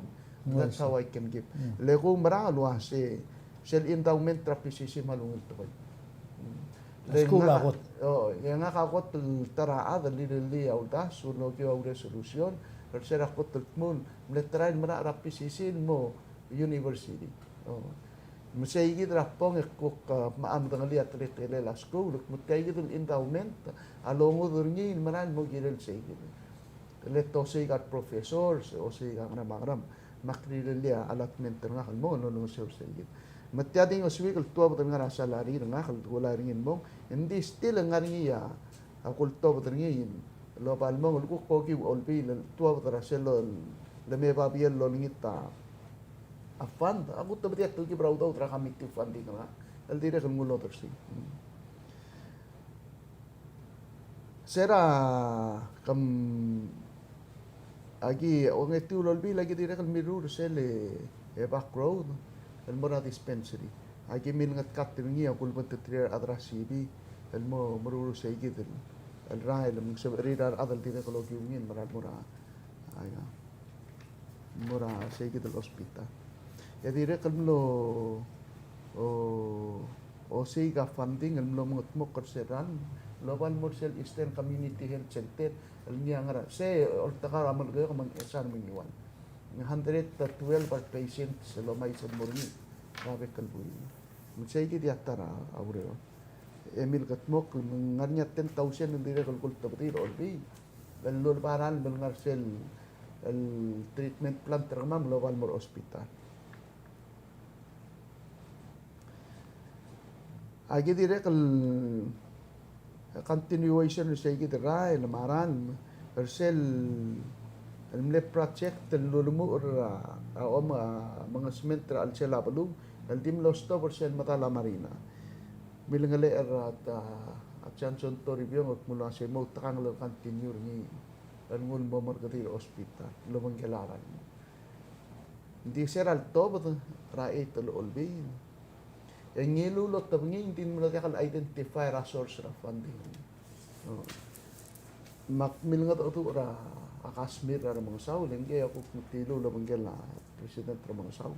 That's how I can give. Mm. Le kumerang el uase sel endowment er a P C C me a ungil tekoi. Mm. Le skuul a kot. O, e ngak a kot el ta er a chad el rirellii a uldasu el okiu a resolution er se er a kot el dmu el mle try el merael er a P C C el mo university. O. Me seikid er a bong e kuk, a, me a medengelii a teletelel a skuul, me tia kid el endowment a longud er ngii el merael el mo kirel seikid. Le te osiik a professor, se osiik a ngerang me a ngerang, me ak rirellii a allotment er ngak el mong el olengeseu er seikid. Me tia di ngosuik el tuobed el ngar er a salary er ngak el kulai er ngii el mong, ng di still ngar er ngii a, a kultobed er ngii el oba el mong el kuk okiu a Olbiil el tuobed er a sel lo, le me babier el olengit a, a fund, a kuk tobedii a telkib er a udoud er a committee funding er ngak el dirrek el nguu el odersii. Se er a kem, aki ongetiu el Olbiil, aki dirrek el mirruul er sel, e, back road el mo er a dispensary. Aki milengetkat er ngii a kulebengterir a rechad er a C B el mo meruul er seikid el, el rael, me ng sebechir a rechad el dirrek el okiu ngii el merael el mo er a, a, ia. Mo er a seikid el hospital. E dirrek el mlo, o, osiik a funding el mlo mengedmokl er se el ralm el oba el mo er sel Eastern Community Health Center el ngii a ngar er a, se oltekau er a Melekeok me ng Ngchesar me a Ngiwal. Ng hundred twelve a patients el omais el mo er ngii er a bek el buil. Me seikid a ta er a ureor. E milekedmokl, me ng ngar er ngii a ten thousand el dirrek el kultebedii er a Olbiil el luleba a ralm el ngar er sel, el treatment plant er kemam el oba el mo er a hospital. Aki dirrek el continuation er seikid el rael me a ralm er sel el mle project el lulemuchel er a, a, om, a, mengesment er a chelsel a beluu el di mlo stop er sel medal a marina. Milengelechel er a, a, a Johnson Toribiong el kmo uase mo outekangel el continue er ngii el nguu el mo merkedii er a hospital el obengkel a ralm. Ng di se er a letobed er a eight el Olbiil, e ngiluu el otebengii, ng di mlo diak el identify er a source er a funding. O. Me ak milengedecheduch er a Kashmir er a Remengesau, le ngii a kuk metilu el obengkel a president er a Remengesau.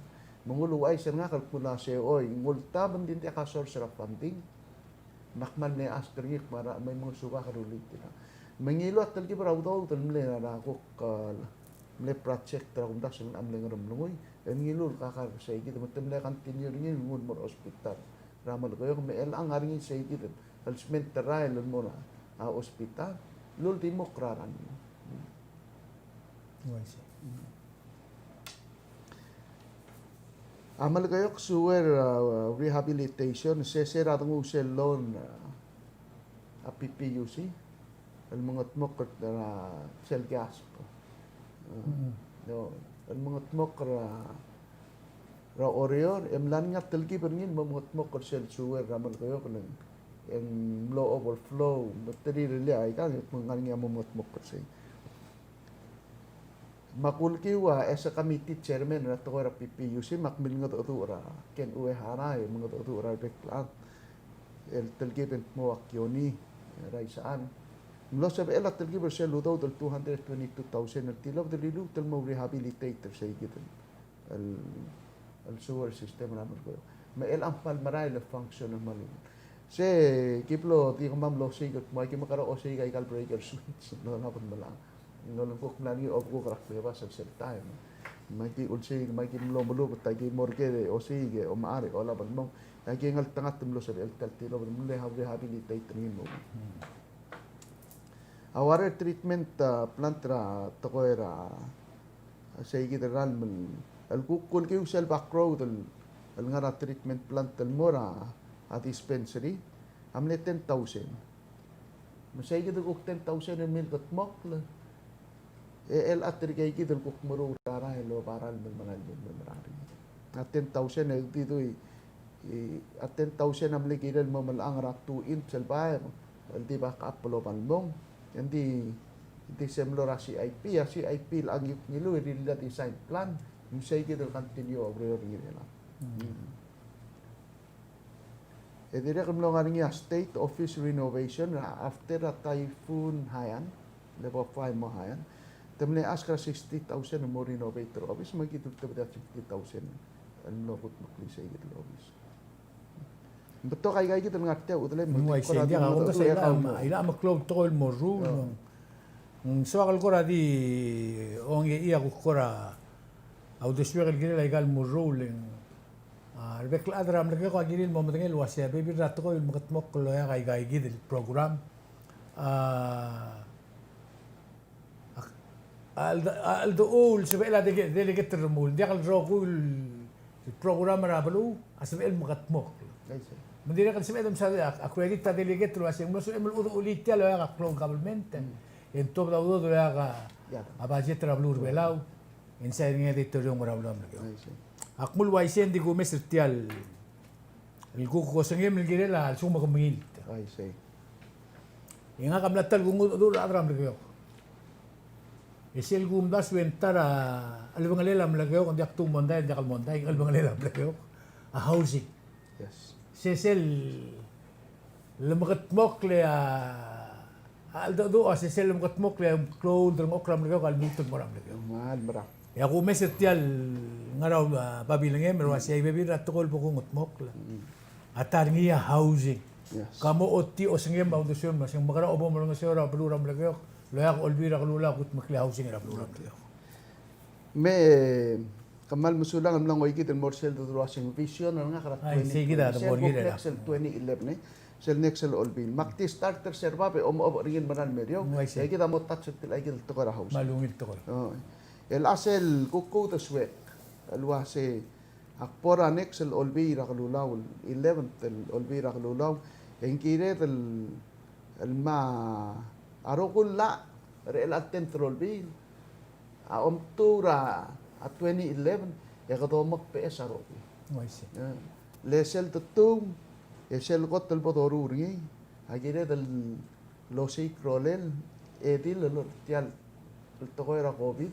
Me ng uluuchais er ngak el kmo uase, oi, ng ultab, ng di diak a source er a funding. Me ak kmal mle ask er ngii el kmo a rechad me ng mo subak a rullii tirka. Me ngiluu a telkib er a udoud el mle er a kuk, a, mle project er a kumdasu e ng mle Ngeremlengui, e ngiluu el kakar er seikid, me te mle continue er ngii el nguu el mo er a hospital er a Melekeok, me chelechang a ngar er ngii seikid el sment er a rael el mo er a, a, hospital el uldimukl er a ralm. Oh, I see. A Melekeok sewer, a, rehabilitation, se, se er a denguu sel loan, a, a P P U C el mengedmokl er a sel GASP. A, mm, no, el mengedmokl er a, er a Oreor, e mla er ngii a telkib er ngii el mo mengedmokl er sel sewer er a Melekeok, le ng, e ng mlo overflow, me te rirellii a ikang, e ng ngar er ngii a mo mengedmokl er sei. Me a kulekiu a, as a committee chairman er a tekoi er a P P U C, me ak milengedecheduch er a Ken Uehara, e mengedecheduch er a rebek el chad el telkib e ng dmu a Kioni, e, er a Isechal. Ng mlo sebechel a telkib er sel udoud el two hundred twenty-two thousand el tilobed el liluut el mo rehabilitate er seikid el el, el sewer system er a Melekeok. Me chelechang a kmal merael el function el kmal ungil. Se ki blo di kemam el osiik el kmo aki mekera osiik aika el breaker switch, ng loba el melai. Ng loba el kuk mla er ngii a obekuk er a klebas er sel taem. Me aki ulsiik, me aki mlo melubet, aki mo er ker e osiik e omechar e olab el mong. E aki ngeltengat el mlo sebechel tia el tilobed el mle rehabilitate er ngii el mo. A water treatment, a, plant er a tekoi er a, a, sei kid el ralm el, el kuk kulkiu sel back road el, el ngar er a treatment plant el mo er a, a dispensary, a mle ten thousand. Me sei kid el kuk ten thousand el mle kedmokl, e, el chad er kid el kuk meruul er a rael el oba ralm el merael el merael. A ten thousand e di dui, e, a ten thousand a mle kirel el mo melechang er a two inch el baeb el di back up el oba el mong. Ng di, di se mlo er a C I P, a C I P el ngilu, ngilu e di el design plan, me sei kid el continue a ureor er ngii er chelechang. E dirrek el mlo ngar er ngii a state office renovation, a, after a Typhoon Haiyan, level five mo Haiyan. Te mle ask er a sixty thousand el mo renovate er a office, me kid el ultebedii a fifty thousand el mlo kudmeklii sei kid el office. Ng betok aika kid el ngar tia el chudelem. Ng uaisei, ng diak a kuk se, a, a, a meklou el tekoi el mo ruul, ng soak el kora di ongei a kuk kora a uldesuek el kirel aika el mo ruul, e ng, a, rebek el chad er a Melekeok a kirir el mo medengei el uasei a bebil er a tekoi el mekedmokl el oeak aika kid el program. A, a, a, a, a, a, a, sebechel a dele-, delegate el remuul, ng diak el rokui el program er a beluu a sebechel el mekedmokl. Me ng dirrek el sebeched el mesa a, a credit a delegate el uasei ng mlo sebechem el chudechulii tia el oeak a klou el government. E ng tuobed a udoud el oeak a, a budget er a beluu er a Belau. Inside er ngii a di toriong er a beluu er a Melekeok. Ak mle uaisei, ng di kumes er tia el, el kuk osengem el kirel a lsekum ke mengilt. E ngak a mla ta el kungudecheduch er a rechad er a Melekeok. E sel kumdasu e ng ta er a chelebengelel a Melekeok, ng diak tuu mondai, ng diak el mondai, chelebengelel a Melekeok a housing. Yes. Se sel lemekedmokl e a, a cheldecheduch a se sel lemekedmokl e a klou el delengchokl er a Melekeok a lmuut el mo er a Melekeok. Mal merang. E a kumes er tia el ngar er a, a, babilengem el uasei a bebil er a tekoi el bo kungedmokl a ta er ngii a housing. Yes. Ka mo ochotii osengem a uldesuem el uasei ng mekerang a bo molengeseu er a beluu er a Melekeok el oeak a Olbiil er a Kelulau a kudmeklii a housing er a beluu er a Melekeok. Me kmal mesulang el mla ngoikid el mo er sel dodu el uaseng vision er ngak er a twenty twenty, sel next el twenty eleven, e, sel next el Olbiil. Me ak di start er se er bab e omechobech er ngii el merael el meriou. E kid a mo touch er tia el, kid el tekoi er a housing. Me a lungil tekoi. O, el a sel kuk uldesuek el uasei ak bo er a next el Olbiil er a Kelulau el eleventh el Olbiil er a Kelulau, e ng kired el, el me a rokui el llach er chelecha el tenth el Olbiil a omtuu er a twenty eleven, e kede omekbeches a rokui. Uaisei. E, le sel detuu, e sel kot el bo doruul er ngii a kired el osiik a rolel, e di el, el tia el tekoi er a COVID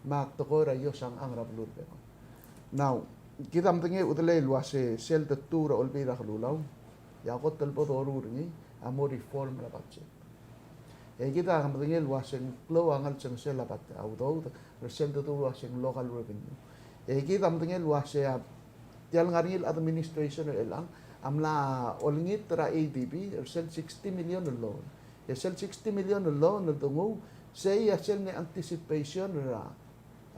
me a tekoi er a iosang er a beluu er a Belau. Now, kid a medengei a chudelei el uasei sel detuu er a Olbiil er a Kelulau, e a kot el bo doruul er ngii a mo reform er a budget. E kid a medengei el uaseng klou a ngelsengesel a bad-, a udoud er sel dedu el uaseng local revenue. E kid a medengei el uasei a tia el ngar er ngii el administration er chelechang a mla olengit er a ADB er sel sixty million el loan. E sel sixty million el loan el denguu, sei a sel mle anticipation er a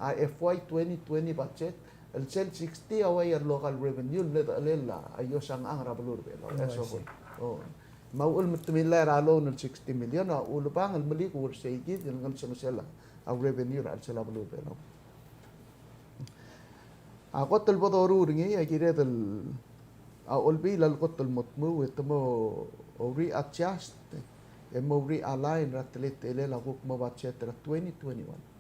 a FY twenty twenty budget, el sel sixty a ua a local revenue el mle dechelel a iosang er a beluu er a Belau. Oh, I see. O. Me a uchul me te millai er a loan el sixty million, a ulebang el melik er sei kid el ngelsengesel a revenue er a chelsel a beluu er a Belau. A kot el bo doruul er ngii, a kired el a Olbiil a kot el mo tmuu, e te mo readjust, e mo realign er a teletelel a kuk mo budget er a twenty twenty-one.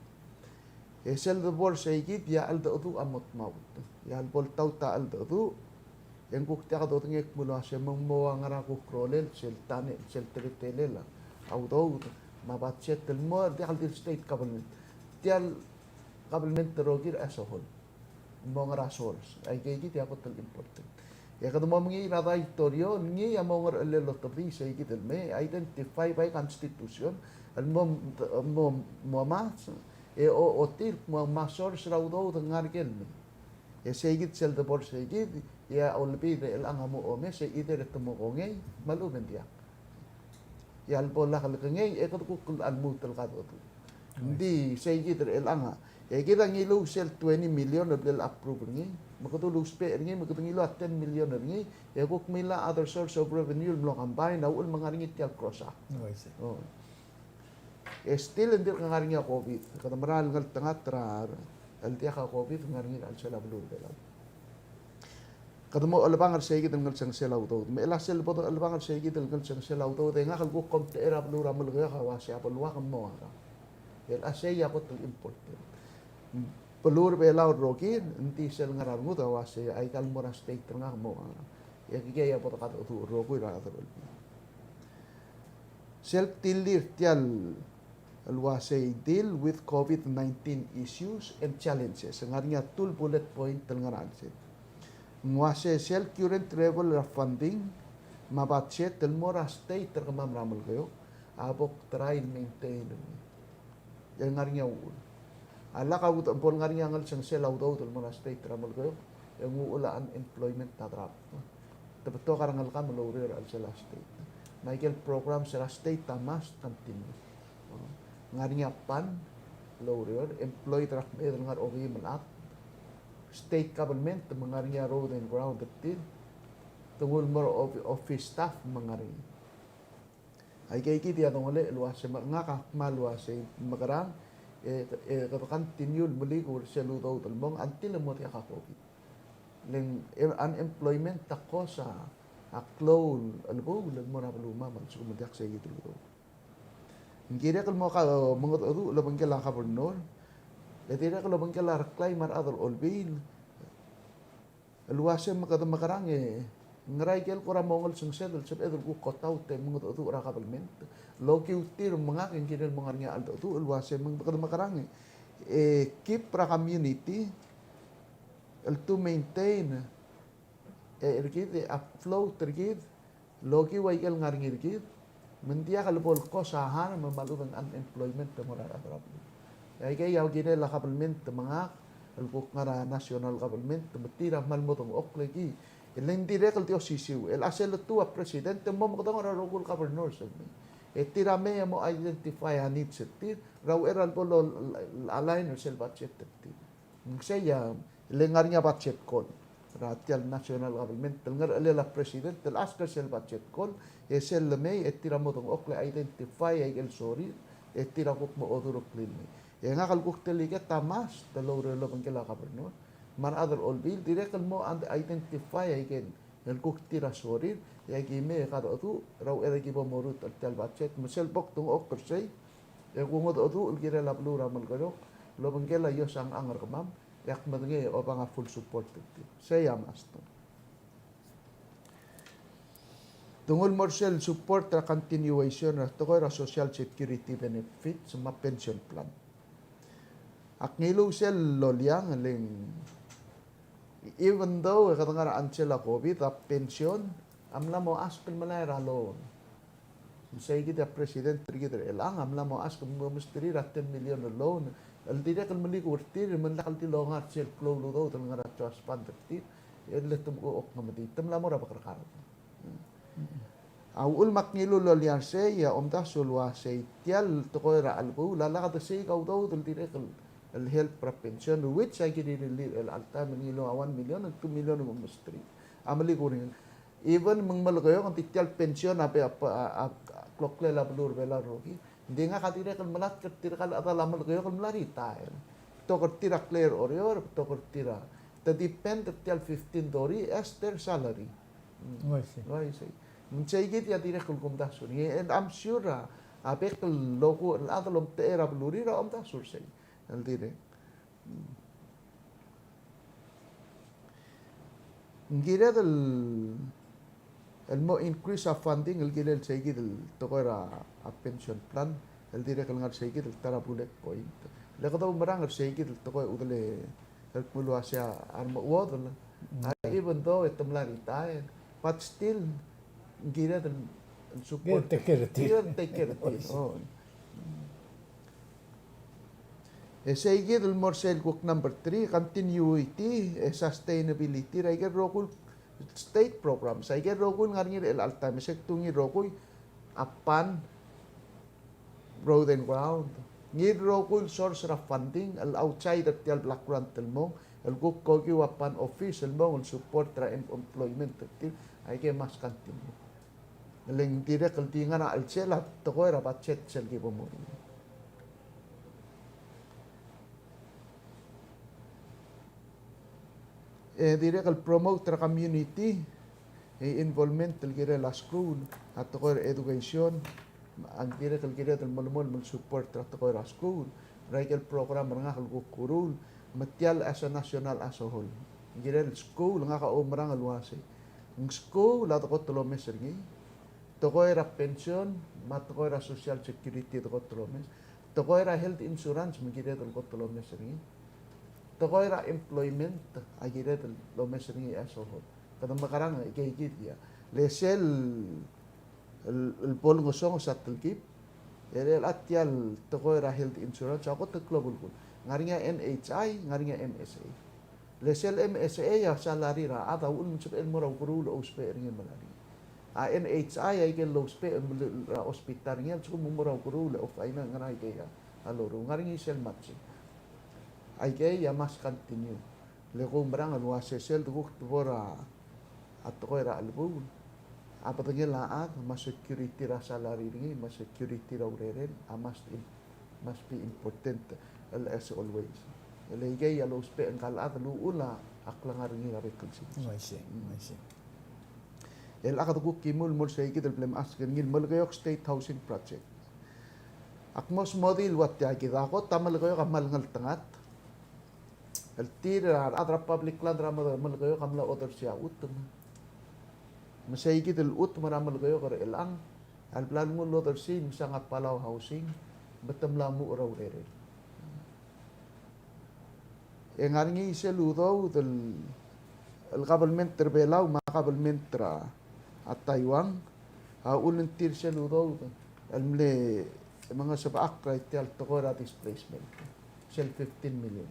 E sel debo er sei kid, e a cheldecheduch a mo tmaut. E a lebo el taut a cheldecheduch, e ng kuk diak dodengei el kmo uasei me ng mo ua ngera kuk rolel sel tane, sel teletelel a udoud me a budget el mo er a diak el di el state government. Tia el government el rokir as a whole. Mo ngera source. Aike kid a kot el important. E kede mo mengiil er a daitorio, ngii a mo ngerchelel el otobedii sei kid el me identify by constitution el mo, mo, mo mas, e o, ochotii el mo mas source er a udoud el ngar er ker el me. E sei kid sel debo er sei kid, e a Olbiil er chelechang a mo omes, e either e te mo kongei me a lechub e ng diak. E a lebo lak lekengei, e kede kuk lmuut el kadecheduch. Ng di sei kid er chelechang. E kid a ngiluu sel twenty million el bla el approve er ngii, me kede uluusbech er ngii, me kede ngiluu a ten million er ngii, e kuk mla other source of revenue el mlo combine, a uchul me ng ngar er ngii tia el cross act. Oh. E still ng dirk ngar er ngii a COVID. Kede mera el ngeltengat er a, el diak a COVID, ng ngar er ngii er a chelsel a beluu er Belau. Kede mo chelebangel er sei kid el ngelsengsel a udoud. Me chelecha sel bo dechelebangel er sei kid el ngelsengsel a udoud, e ngak el kuk omtechei er a beluu er a Melekeok a uasei a beluak a mo ngerang. El a sei a kot el important. Beluu er Belau el rokir, ng di sel ngar er a rengud a uasei aika el mo er a state er ngak a mo ngerang. E aikei a bo dekadecheduch el rokui er a rechad er a Olbiil. Sel tillir tia el el uasei deal with COVID nineteen issues and challenges. Ng ngar er ngii a two el bullet point el ngar er a chelsel. Ng uasei sel current level er a funding me a budget el mo er a state er kemam er a Melekeok a bo kuk try el maintain. E ng ngar er ngii a uchul. A lak a bo el ngar er ngii a ngelsengsel a udoud el mo er a state er a Melekeok, e ng uchul a unemployment a drop. Te betok a rengelekam el oureor er a chelsel a state. Me aikel programs er a state a must continue. Ng ngar er ngii a PAN el oureor, employed er a kmeed el ngar er a okeim el chad. State government me ng ngar er ngii a road and ground er tir. Te nguu el mo er a of-, office staff me ng ngar er ngii. Aikei kid a dongelechel el uasei me ngak a kmal uasei mekerang, e, e kede continue el melikur er sel udoud el mong until e mo diak a COVID. Le ng, e, unemployment a cause a, a klou el chelebuul el mo er a belumam a lsekum ng diak sei kid el udoud. Ng kirek el mo ka, mengedecheduch el obengkel a governor, e dirrek el obengkel a reklai me a rechad er a Olbiil el uasei me kede mekerang e ngera aikel kora mo ngelsengsed el sebeched el kuk kot out e mengedecheduch er a government. Lokiu tir me ngak e ng kirel mo ngar er ngii a cheldecheduch el uasei me kede mekerang e keep er a community el to maintain e er kid e afloat er kid. Lokiu aikel ngar er ngii er kid, me ng diak el bo el cause a harm me a lechub e ng unemployment el mo er a rechad er a beluu. E aikei a kirel a government me ngak el kuk ngar er a national government me tir a kmal mo dengchokl e ki. E le ng dirrek el di osisiu, el a sel letuu a president e mo mekedong er a rokui el governors el mei. E tir a mei e mo identify a needs er tir, er a uchei er a lebo el align er sel budget er tir. Ng sei a le ngar er ngii a budget call er tia el national government el ngerechelel a president el ask er sel budget call, e sel lemei e tir a mo dengchokl e identify aikel sorir e tir a kuk mo odureklii el mei. E ngak el kuk delegate a must el oureor el obengkel a governor me a rechad er a Olbiil dirrek el mo identify aikel el kuk tir a sorir, e aki mei e kadecheduch er a uchei er a ki bo moruul er tia el budget, me sel bo kdengchokl er sei, e kungedecheduch el kirel a beluu er a Melekeok el obengkel a iosang er kemam, e ak medengei e obang a full support er tir. Sei a must. Te nguu el mo er sel support er a continuation er a tekoi er a social security benefits me a pension plan. Ak ngiluu sel loliang e le ng, even though e kede ngar er a chelsel a COVID, a pension a mla mo ask el melai er a loan. Me sei kid a president er kid er chelechang a mla mo ask el mo mesterir a ten million el loan el dirrek el melikur er tir me ng lak el di longa er sel klou el udoud el ngar er a trust fund er tir, e le te mkuk ngemedii, te mla mo er a bekerekar. A uchul me ak ngiluu el loliang er sei, a omdasu el uasei tia el tekoi er a chelebuul a lak de sei a udoud el dirrek el, el help er a pension, which a kirir el, el alta me ngiluu a one million, two million el mo mesterir. A melikur er ngii. Even me ng Melekeok, ng di tia el pension a be a, a, a, kloklel a beluu er a Belau el rokir. Ng di ngak a dirrek el melatk er tirka el chedal a Melekeok el mla retire. Betok er tir a klei er a Oreor, betok er tir a, te depend er tia el fifteen thirty as their salary. Mm. Oh, I see. Oh, I see. Me ng sei kid a dirrek el kumdasu er ngii, and I'm sure a, a bek el rokui el chad el omtechei er a belurir a omdasu er sei el dirrek. Ng kired el, el mo increase a funding el kirel sei kid el tekoi er a, a pension plan, el dirrek el ngar sei kid el ta er a bullet point. Le kede oumerang er sei kid el tekoi el udelel el kmo el uasei a remechuodel, a, even though e te mla retire, but still ng kired el, el support. Kired el take care er tir. Kired el take care er tir. Oh. E sei kid el mo er sel kuk number three, continuity, e sustainability er aike el rokui el state programs, aike el rokui el ngar er ngii er chelecha el taem, e se kdung ngii el rokui a PAN, road and ground, Ngii el rokui el source er a funding el outside er tia el block grant el mong, el kuk okiu a PAN office el mong el support er a em-, employment er tir, aike el mas continue. E le ng dirrek el di ngar er a chelsel a tekoi er a budget sel ki bo moruul. E dirrek el promote er a community, e involvement el kirel a skuul, a tekoi er a education, a dirrek el kired el melemolem el support er a tekoi er a skuul, er aike el program er ngak el kuk kuruul, me tia el as a national as a whole. Kirel skuul, ngak a oumerang el uasei. Ng skuul a dekot el omes er ngii, tekoi er a pension, me a tekoi er a social security a dekot el omes, tekoi er a health insurance, me kired el kot el omes er ngii. Tekoi er a employment, a kired el omes er ngii a sohot. Kede mekerang e ikei kid a. Le sel, el, el bo lengesonges a telkib, e le a tia el tekoi er a health insurance, a kot el klou a belkul. Ngar er ngii a N H I, ngar er ngii a M S A. Le sel M S A a salary er a chad a uchul me ng sebechel el mo er a ukeruul el ousbech er ngii el melai er ngii. A N H I a ikel lousbech el melai er a hospital er ngii a lsekum ng mo er a ukeruul el ofainang, ngar er ngii a ikei a loruul, ngar er ngii sel matching. Aikei a mas continue. Le koumerang el uasei sel dekuk de bo er a tekoi er a chelebuul, a bedengel a chad, me a security er a salary er ngii, me a security er a urerel, a mas im-, must be important el as always. E le ikei a lousbech ngka el chad el uchul a klengar er ngii er a bek el sils. Mm, I see, I see. El ak dekuk kimul el mo er seikid el bla mechas er ngii el Melekeok State Housing Project. Ak mo smodii el ua tia kid a kot a Melekeok a kmal ngeltengat. El tir a rechad er a public land er a Mele-, Melekeok a mla odersii a chutem. Me seikid el chutem er a Melekeok er chelechang a le bla lenguu el odersii el msa a Palau Housing, me te mla muchel er a urerel. E ngar er ngii sel udoud el, el kabelment er a Belau me a kabelment er a Taiwan a ulentir sel udoud el mle mengesebechakl er tia el tekoi er a displacement, sel fifteen million.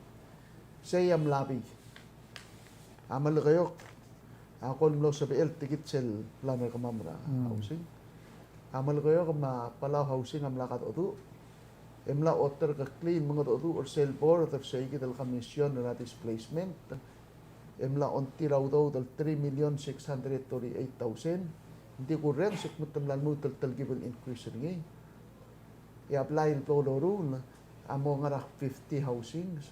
Sei a mla bai a Melekeok a kol mlo sebechel tia kid sel plan er kemam er a housing. A Melekeok me a Palau Housing a mla kadecheduch e mla oterkeklii el mengedecheduch er sel board er seikid el commission er a displacement. E mla ongtir a udoud el three million six hundred thirty-eight thousand. Ng di kurrenges e kmo te mla lmuut el telkib el increase er ngii. E a blai el bo loruul a mo ngar er a fifty housings.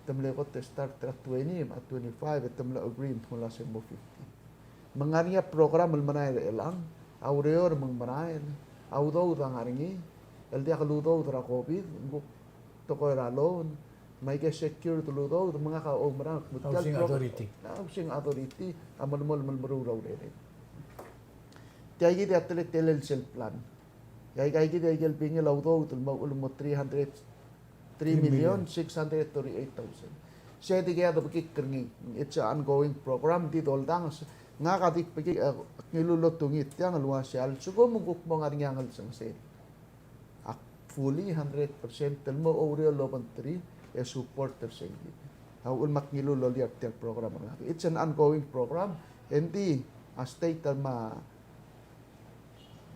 Te mle kot el start er a twenty, me a twenty-five, e te mla agree me te mla se mo fifty. Me ng ngar er ngii a program el merael er chelechang, a ureor me ng merael, a udoud a ngar er ngii, el diak el udoud er a COVID, ng kuk tekoi er a loan, me aike secured el udoud, me ngak a oumerang, me tia el Housing program, Authority. Housing Authority a melemolem el meruul a urerel. Tia kid a teletelel sel plan. E aika kid a ikel bingel a udoud el mo, el mo three hundred, three million six hundred thirty-eight thousand. Se dikea de bekikl er ngii. It's an ongoing program, di doldanges. Ngak a di bekikl, e, ngiluu el otungii tiang el uasei a lsekum ng kuk mo ngar er ngii a ngelsengesel, ak fully hundred percent el mo oureor el obengterir e support er seikid. A uchul me ak ngiluu el lolia er tia el program er ngak. It's an ongoing program, e ng di a state me a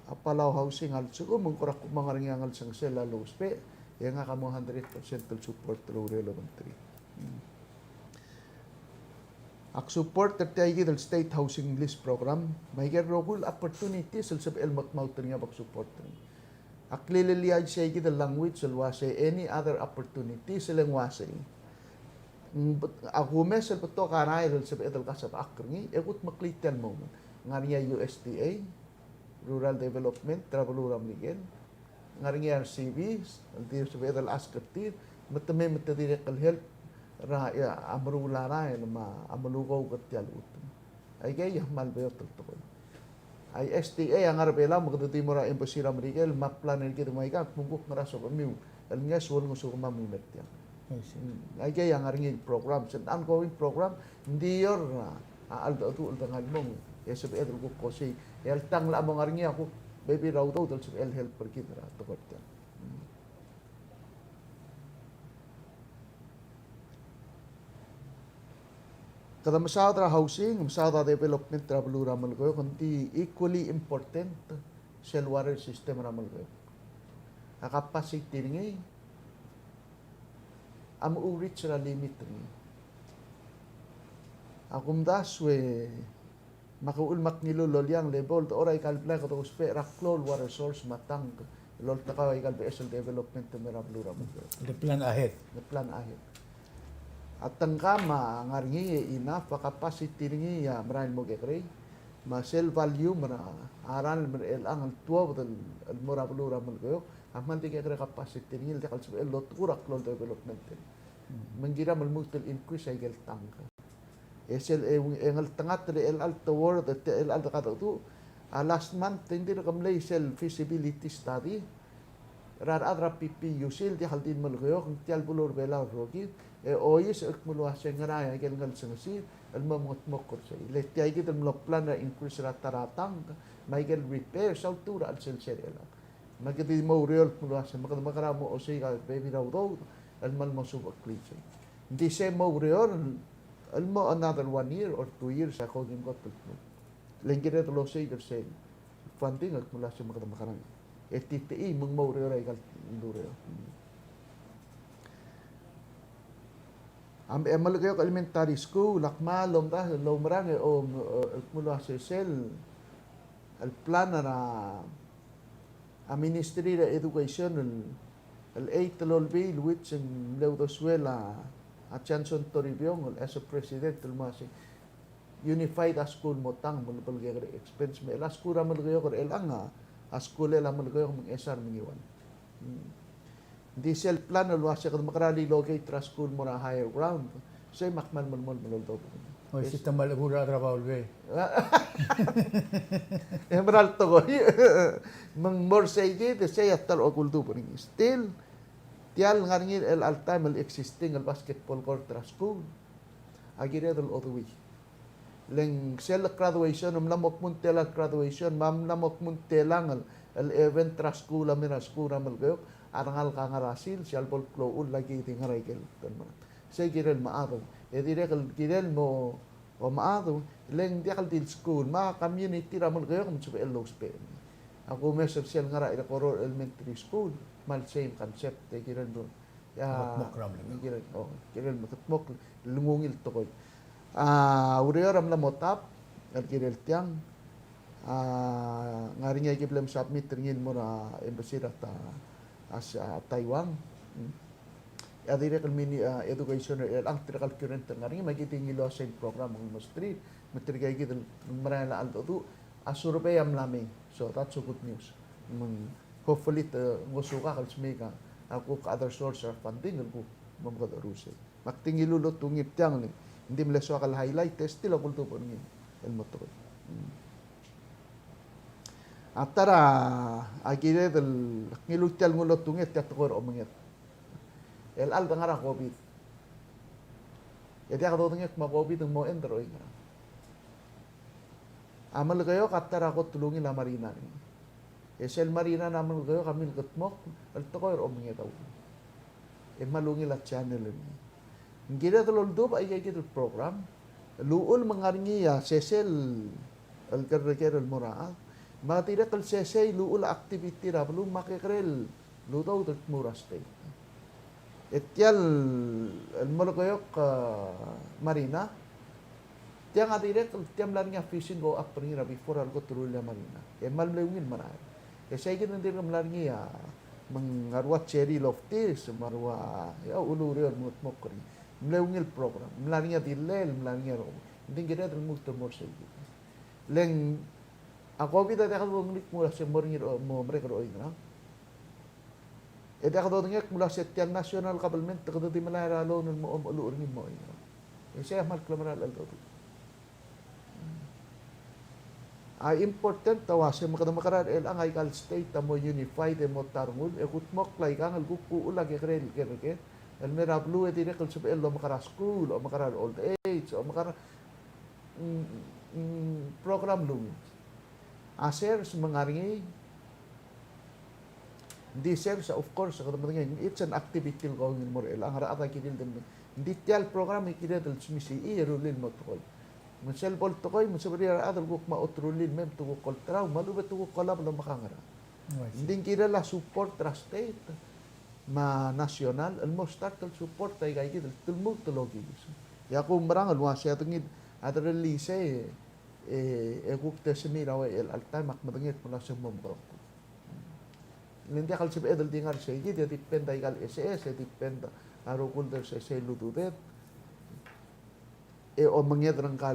a Palau Housing a lsekum ng kora kuk mo ngar er ngii a ngelsengesel a lousbech, e ngak a mo hundred percent el support el oureor el obengterir. Hmm. Ak support er tia kid el State Housing Lease Program, me aike el rokui el opportunities el sebechel el mekmaut er ngii a bek support er ngii. Ak lilelii a isei kid el language el uasei any other opportunities el ng uasei. Mm, bet-, a kumes el betok a rael el sebeched el kasebechakl er ngii, e kudmeklii tia el moment. Ngar er ngii a U S D A, Rural Development er a beluu er a Merikel. Ngar er ngii a R C Vs, el di sebeched el ask er tir, me te mei me te dirrek el help er a, a meruul a rael me a melukouk er tia el chutem. Aikei a kmal beot el tekoi. A S D A a ngar er a Belau me kede di mo er a embassy er a Merikel me a plan er kid me aika, me ng kuk ngar er a sebechemiu el ngeso el ngesukemam el mer tiang. I see. Mm, aikei a ngar er ngii el program, it's an ongoing program, ng di er a, a cheldecheduch el dengai el mong, e sebeched el kuk kosii. E a ltang el mo ngar er ngii a kuk bebil er a udoud el sebechel el help er kid er a tekoi er tiang. Mm. Kede mesaod er a housing, mesaod er a development er a beluu er a Melekeok, ng di equally important sel water system er a Melekeok. A capacity er ngii, a mo reach er a limit er ngii. A kumdasu e me ak uchul me ak ngiluu el oliang le bo el dechor aika el blai e kede ousbech er a klou el water source me a tank el oltekau aika el beches el development el mei er a beluu er a Melekeok. Le plan ahead. Le plan ahead. A tengkam a ngar er ngii e enough, a capacity er ngii a merael el mo kekerei. Me sel volume er a ralm er chelechang el tuobed el mo er a beluu er a Melekeok a kmal di kekerei a capacity er ngii el diak el sebechel el otekur a klou el development. Me ng kiram el lmuut el increase aike el tank. E sel, e, e ngeltengat er chelecha el toward, e te, chelecha el kadecheduch, a last month, e ng dirk mlei sel feasibility study er a rechad er a PPUC el diak el di Melekeok, ng tia el beluu er a Belau el rokir, e ois el kmo el uase ngera aike el ngelsengesir el mo mengedmokl er sei. Le tia kid el mlo plan er a increase er a ta er a tank, me aike el repairs a ultuil er a chelsel sel er chelechang. Me kede di mo oureor el kmo el uase me kede mekerang e mo osiik a bebil er a udoud el kmal mo subecheklii sei. Ng di sei mo oureor el mo another one year or two years a kongim kot el kmo. Le ng kired el osiik er sel funding el kmo el uase me kede mekerang e titechii me ng mo oureor aika el ureor. A, e Melekeok Elementary School a kmal omdasu el oumerang e, o, el kmo el uase sel el plan er a a Ministry er a Education el, el eight el Olbiil, which ng mle uldesuel a, a Johnson Toribiong el as a president el mo uase unified a school mo tang me le bo el kekerei expense me chelecha a school er a Melekeok er chelechang a, a school er a Melekeok me ng chesar me ng eua. Hmm. Ng di sel plan el uase kede mekerang e relocate er a school el mo er a higher ground. Sei me ak kmal melemolem el oldobed. Oi, se te mle kuk er a rechad er a Baulbei. E mera el tekoi. Me ng mo er sei kid, e sei a ta el okuldu bo er ngii. Still, tia el ngar er ngii er chelecha el taem el existing el basketball court er a school a kired el oduii. Le ng sel graduation, ng mla mo kmo ng tela el graduation, me ng mla mo kmo ng telang el, el event er a skuul a mei er a skuul er a Melekeok, a rengalek a ngar er a sils, e a lebo el klou el uchul a ki di ngar er a ikel tournament. Sei kirel mechad. E dirrek el kirel mo, omechad, le ng diak el di el skuul, me a community er a Melekeok me ng sebechel el ousbech. A kumes er sel ngar er a Irekoror Elementary School, kmal same concept, e kirel mo Ia, kirel, oh, kirel mekedmokl el ungil tekoi. A, ureor a mla mo tap, el kirel tiang, a, ngar er ngii a ki bla mo submit er ngii el mo er a embassy er a Ta-, a, a Taiwan. Mm. A dirrek el mini, a, education er chelechang, tirka el current el ngar er ngii, me ki di ngiluu a same program el mo stri, me tirka kid el merael a cheldecheduch, a survey a mla mei. So that's a good news. Me ng Hopefully, te, ngosukak el smiik a kuk other source er a funding el kuk mo mekedecherusei. Me ak di ngiluu el otungii tiang le ng di mle soak el highlight, e still a kultubed er ngii el mo tekoi. Mm. A ta er a kired el ngiluu tia el nguu el otungii, tia tekoi er a omenged. El chelecha el de ngar er a COVID. E diak dodengei el kmo a COVID ng mo end er oingerang. A Melekeok a ta er a kot el ungil a marina er ngii. E sel marina er a Melekeok a milkedmokl el tekoi er a omenged a uchul. E kmal ungil a channel er ngii. Ng kired el oldubech aika kid el program el uchul me ng ngar er ngii a sesei el kerreker el mo er a chad. Me a dirrek el sesei el uchul a activity er a beluu me a kekerei el udoud el dmu er a state. E tia el Melekeok, a, marina, tiang a dirrek el tia mla er ngii a fishing go up er ngii er a before a lekot el rullii a marina. E kmal mle ungil merael. E sei kid ng dirrek mla er ngii a, me ng a rua Cherry Loftis, me a rua, ia, Ulureor el mo, mo kuk er ngii. Mle ungil program. Mla er ngii a dillel, mla er ngii a rokui. Ng di ng kired el lmuut el mo er sei kid. Le ng a COVID a diak dodengei el kmo se mo er ngii, mo merek er oingerang. E diak dodengei el kmo se tia el national government e kede di melai er a loan el mo omecheluch er ngii el mo oingerang. E sei a kmal klemerang el cheldecheduch. A important a uase me kede mekerang er chelechang aika el state a mo unified e mo ta er ngii, e kudmokl aikang el kuk uchul a kekerei el kerreker el mei er a beluu e dirrek el sebechel el omekar a skuul, omekar a old age, omekar, mm, mm, program el ungil. A sers me ng ngar er ngii, ng di sers, of course, kede medengei, it's an activity el kongei el mo er chelechang, a rechad a kirir el di medengei. Ng di tia el program e kired el smisichii e rullii el mo tekoi. Me sel bo el tekoi, me sebechir a rechad el kuk mo oterullii el mei me te kuk olterau, me a lechub e te kuk olab el omekangera. Oh, I see. Ng di ng kirel a support er a state. me a national el mo start el support aika ikid el lmuut el okiis. E ak oumerang el uasei a dengid a derellii sei e, e kuk te semir a uchei er chelecha el taem e ak medengei el kmo uasei ng mo mekerokl. Le ng diak el sebeched el di ngar sei kid, e depend aika el SS, e depend a rokui el ders, sei el ududed. E omenged er ngka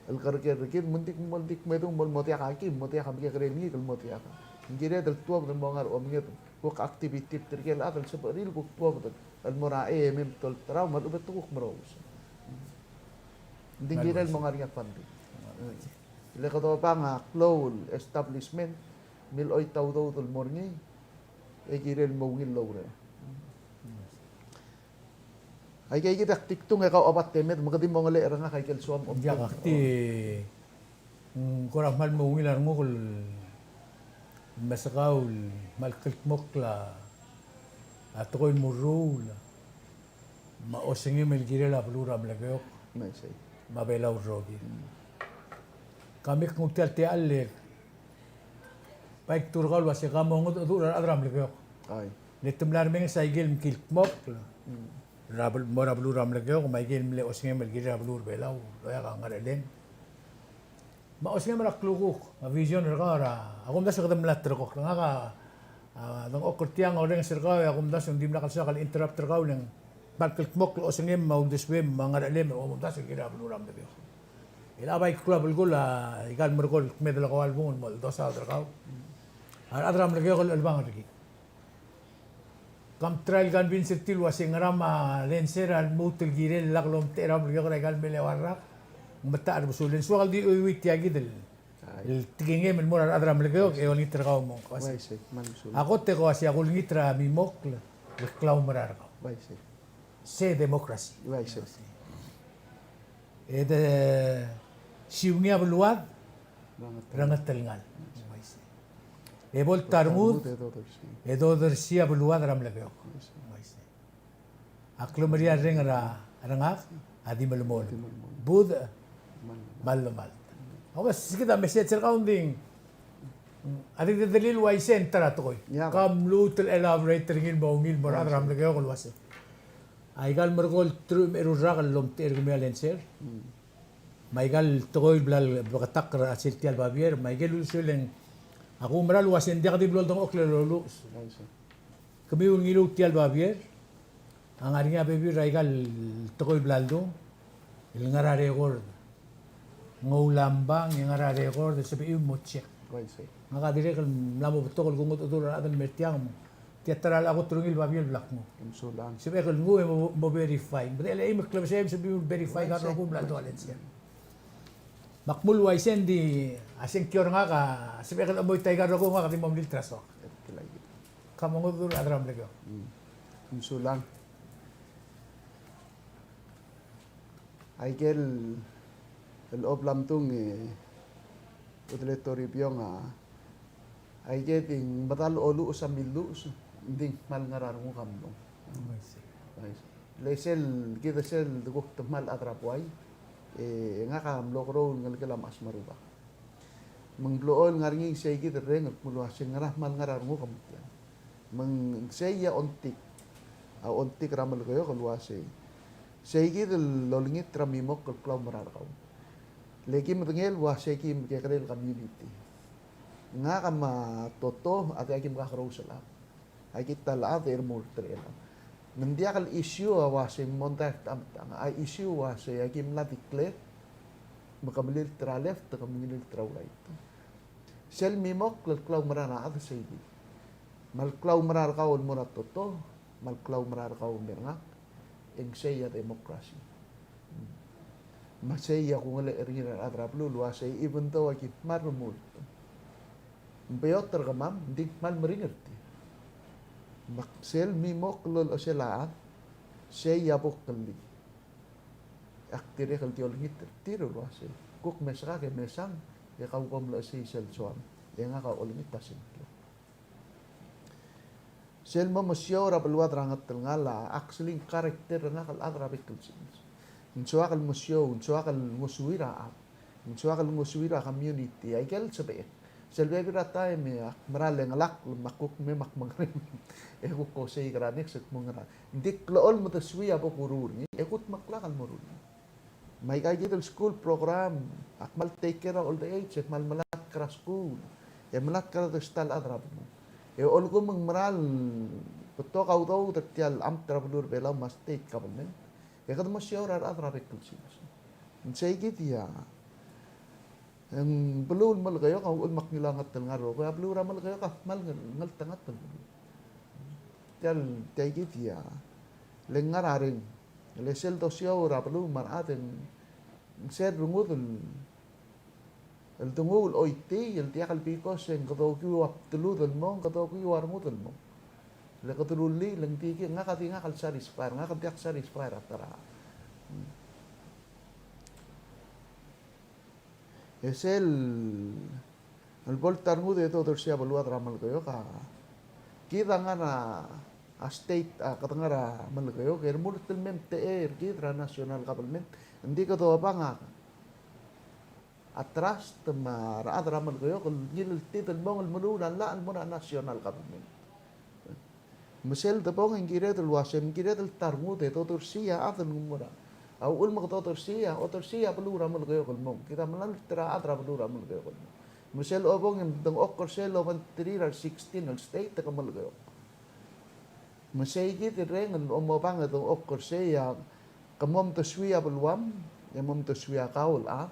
el kereker er kid, me ng di kmo, di kmo, di kmo, mo diak a ki, mo diak a mekekerei el ngikel, mo diak. Ng kired el tuobed el mo ngar er a omenged, kuk activity er tirke el chad el sebechir el kuk tuobed el mo er a E M M tol terau, me a lechub e te kuk merous. Ng di ng kirel el mo ngar er ngii a funding. Le kede obang a klou el establishment, mil oit a udoud el mo er ngii, e kirel el mo ungil el oureor. Aika ikid a kdiktung e kau a oba temed me kede mo ngelechel er ngak aike el soam. Ng diak, ak di, mm, kora kmal mo ungil a renguk el mesekau el kmal kldmokl a tekoi el mo ruul me a osengem el kirel a beluu er a Melekeok me a Belau el rokir. Ka meknguu tia el techall e bai kdu er kau el uasei ka mo mengedecheduch er a rechad er a Melekeok. Le te mla remenges aike el mekildmokl er a bel-, mo er a beluu er a Melekeok, me aike el mle osengem el kirel a beluu er a Belau, loia ka ngar er a eleng. Me a osengem er a klukuk, a vision er kau er a, a kumdasu e kede mla terekokl. Ngak a, a, dengchokl er tiang, orrenges er kau, e a kumdasu ng dimlak el soak el interrupt er kau, le ng kmal kldmokl a osengem me a uldesuem me a ngerechelem, e a kumdasu el kirel a beluu er a Melekeok. E a bai klou a belkul a, ika el merekong el kmeed el kau a lebung el mo oldosaod er kau. A rechad er a Melekeok el chelebangel er kid. Kam try el convince er tir el uasei ngera me a Lentcer a lmuut el kirel el lak lomtechei er a Melekeok er aika el mle eua el rak, ng metacherbesul. E ng soak el di chuiuii tia kid el, el tekingem el mo er a rechad er a Melekeok e olengit er kau mo. Uaisei, kmal mesulang. A kot e ke uasei a kulengit er a mimokl el klaumerang er kau. Uaisei. Se democracy. Uaisei. E de siungii a beluad er a ngetelngal. Uaisei. E bo el ta rengud, e dodersii a beluad er a Melekeok. Uaisei. A klemerang a reng er a, er ngak a di melemolem. Budech me a llemalt. Omes, se kid a message er kau, ng di, a di dedelil uaisei e ng ta er a tekoi. Ka mluut el elaborate er ngii el mo ungil el mo er a rechad er a Melekeok el uasei aika el merekong el teruich me a eru el rak el lomtechei er kemiu a Lentcer, me aika el tekoi el bla lebeketakl er a sel tia el babier, me aike el uldesuel e ng, a kumerang el uasei ng diak di blo el dengchokl el loluches. Kemiu el ngiluu tia el babier a ngar er ngii a bebil er aika el tekoi el bla ledung el ngar er a record. Ng oulambang e ngar er a record, e sebechiu el mo check. Uaisei. Ngak a dirrek el mla mo betok el kungedecheduch er a rechad el mer tiang me tia ta er a locha kot er ngii el babier el bla knguu. Sebechek el nguu e mo, mo verify. Ng bedechel a eim el klebesei e sebechiu el verify aika el rokui el bla ledu a Lentcer. Me ak mle uaisei, ng di a sengkio er ngak a sebechek el chemoit aika el rokui, ngak a di mo melilt er a soak. Ka mo mengedecheduch er a rechad er a Melekeok. Mesulang. Aike el, el oblamtung e, Udele Toribiong a, aike di ng medal oluches a milluches, ng di ng kmal ngar er a renguk a mlong. Uaisei. Le sel, kid a sel de kuk te kmal chad er a buai, e ngak a mlo kerou el ngelekel a mechas me a rubak. Me ng blechoel el ngar er ngii sei kid el reng el kmo uasei ngera kmal ngar er a renguk a mlong. Me ng sei a ongtik, a ongtik er a Melekeok el uasei, sei kid el olengit er a mimokl el klaumerang er kau. Le ki medengei el uasei ki mekekerei el community. Ngak me a Toto a diak kim kakerous el chad. Aki ta el chad e remurt er chelechang. Me ng diak el issue a uasei ng mondai er a tametang. A issue a uasei aki mla declare me ke melilt er a left, ke melilt er a right. Sel mimokl el klaumerang er a chad sei kid. Me a klaumerang er kau el mo er a Toto, me a klaumerang er kau el mo er ngak, e ng sei a democracy. Me sei a kungelechel er ngii er a rechad er a beluu el uasei, even though aki kmal remurt, ng beot er kemam, ng di kmal meringel er tir. Me sel mimokl el olechesel a chad, sei a bo kllii. Ak dirrek el di olengit er tir el uasei, kuk mesekak e mesang, e kau bo mlechesii sel soam, e ngak a olengit a sengkio. Sel mo mesiou er a beluad er a ngetelngal a actually ng character er ngak el chad er a bek el sils. Ng soak el mesiou, ng soak el ngosuir a chad, ng soak el ngosuir a community, aike el sebechek. Sel bebil er a taem e ak meral e ngelakl me ak kuk mei me ak mengerem. E kuk ko sei er a next e kmo ngera. Ng di klecholt me de suii a bo kuruul er ngii, e kuk meklak el meruul. Me aika kid el school program, ak kmal take care er a old age, e kmal melatk er a skuul, e melatk er a ta el chad er a beluu. E olkum ng meral betok a udoud er tia el amt er a beluu er a Belau me a state government. E kede mo siou er a rechad er a bek el sils. Ng sei kid a, ng beluu el Melekeok a uchul me ak ngilai a ngeltengat el rokui, a beluu er a Melekeok a kmal ngel-, ngeltengat el beluu. Tia el, tia kid a, le ngar a reng, le sel dosiou er a beluu me a rechad e ng sel rengud el el denguu el choitii, el diak el because e ng kede okiu a bdelud el mong, kede okiu a rengud el mong. Le kede rullii, le ng di ki, ngak a di ngak el satisfy, ngak a diak satisfy er a ta er a. E sel, el bo el ta rengud e dodersii a beluad er a Melekeok a. Kid a ngar a, a state, a, kede ngar a Melekeok, e remurt el mei me te er kid er a national government, ng di kede obang a a trust me a rechad er a Melekeok el ngiltid el mong el meruul a llach el mo er a national government. Me sel debong e ng kired el uasei, me ng kired el ta rengud e dodersii a chad el nguu er a. A uchul me ke dodersii a, odersii a beluu er a Melekeok el mong. Kid a melalt er a chad er a beluu er a Melekeok el mong. Me sel obong e ng dengchokl er sel obengterir a re sixteen el state e ke Melekeok. Me sei kid el reng el omobang e dengchokl er sei a, ke mo omdesuii a beluam, e mo omdesuii a kau el chad,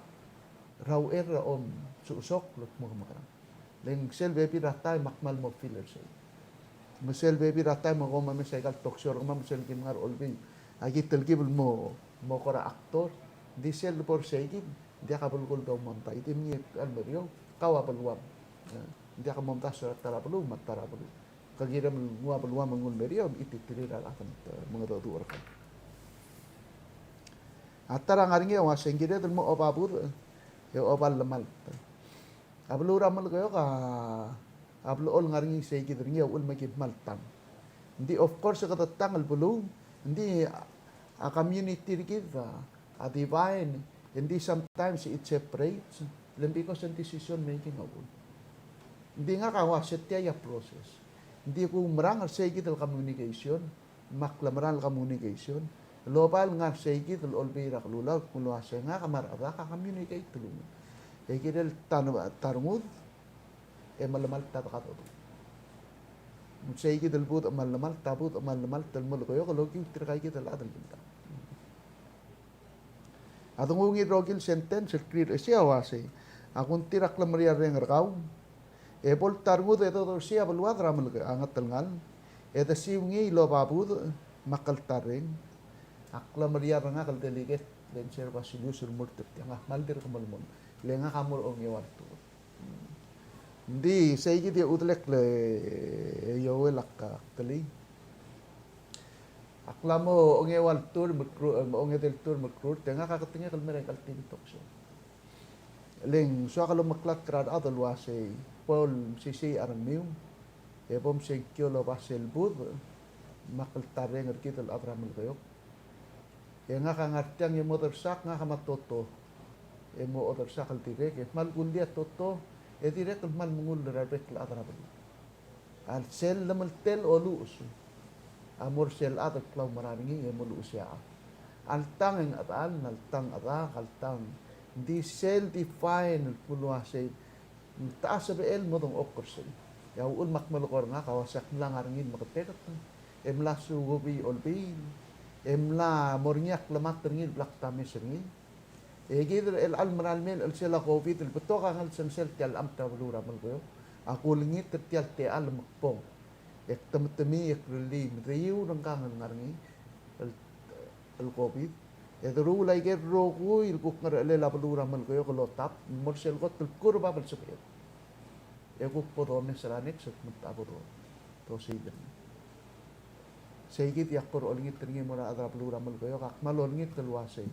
er a uchei er a omsechesokl el kmo ke mekerang. Le ng sel bebil er a taem a kmal mo feel er sei. Me sel bebil er a taem a kom omes aika el talk show er kemam, me sel kim ngar er a Olbiil, aki telkib el mo, mo kora actor, ng di sel bo er sei kid, ng diak a belkul el doumam ta, e di mngii el meriou, kau a beluam. E, ng diak momdasu er a ta er a beluu me a ta er a beluu. Ke kirem el nguu a beluam el nguu el meriou, me chititerir a rechad el mengedecheduch er kau. A ta er a ngar er ngii a uasei ng kired el mo oba budech, e oba llemalt. A beluu er a Melekeok a, a blechoel ngar er ngii sei kid er ngii a uchul me ki kmal tang. Ng di of course kede tang el beluu, ng di a, a community er kid a, a divide, e ng di sometimes it separates, le ng because ng decision making a uchul. Ng di ngak a uasei tia a process. Ng di kumerang er sei kid el communication, me a klemerang el communication el oba el ngar er sei kid el Olbiil er a Kelulau el kmo uasei ngak me a rechedak a communicate el ungil. E kirel ta, ta rengud, e melemalt a dekadodu. Sei kid el budech me a llemalt, a budech me a llemalt el Melekeok el okiu tirka kid el chad el bildang. A denguu ngii el rokui el sentence el krir er sei a uasei, a kungtir a klemeriarreng er kau, e bo el ta rengud e dodersii a beluad er a Melekeok, a Ngetelngal, e desiu ngii el oba budech me a kltarreng. A klemeriar er ngak el delegate Lentcer Basilius el mo er tir, tiang a kmal dirk melemolem. Le ngak a mo er a ongeua el tur. Ng di sei kid e udelek le, e, Joel a ktelii. Ak mla mo ongeua el tur me kru-, e, ongedei el tur me kruul, e ngak a ketengek el mei er aika el T V talk show. Le ng soak el omeklatk er a rechad el uasei, bo el mesisiich a rengmiu, e bo msengkio el oba sel budech me a kltarreng er kid el chad er a Melekeok. E ngak a ngar tiang e mo odersak, ngak me a Toto. E mo odersak el dirrek, e kmal kuldii a Toto, e dirrek el kmal mengull er a rebek el chad er a beluu. A sel llemeltel a oluches a mo er sel chad el klaumerang er ngii e mo luchesii a chad. Alta ng chedal, alta ng chedak, alta ng di sel define el kmo uasei ng techa sebechel el mo dengchokl er sei. E a uchul me ak melekoi er ngak a uasei ak mla ngar er ngii el meketeket, e mla suubii a Olbiil, e mla mo er ngii a klemat er ngii el bla kdames er ngii. E kid er chelecha el mera el mei el chelsel a COVID el betok a ngelsengsel tia el amt er a beluu er a Melekeok, a kulengit er tia el techall me kbong. E kdemetemii e krellii, me de iuul er ngkang el ngar er ngii el, el COVID. E deruul aike el rokui el kuk ngerechelel a beluu er a Melekeok el otap, mo er sel kot el bkur bab el sebeched. E kuk bo domes er a next el kmo ng techa bo do, dosiik er ngii. Sei kid e ak kora olengit er ngii el mo er a rechad er a beluu er a Melekeok, ak kmal olengit el uasei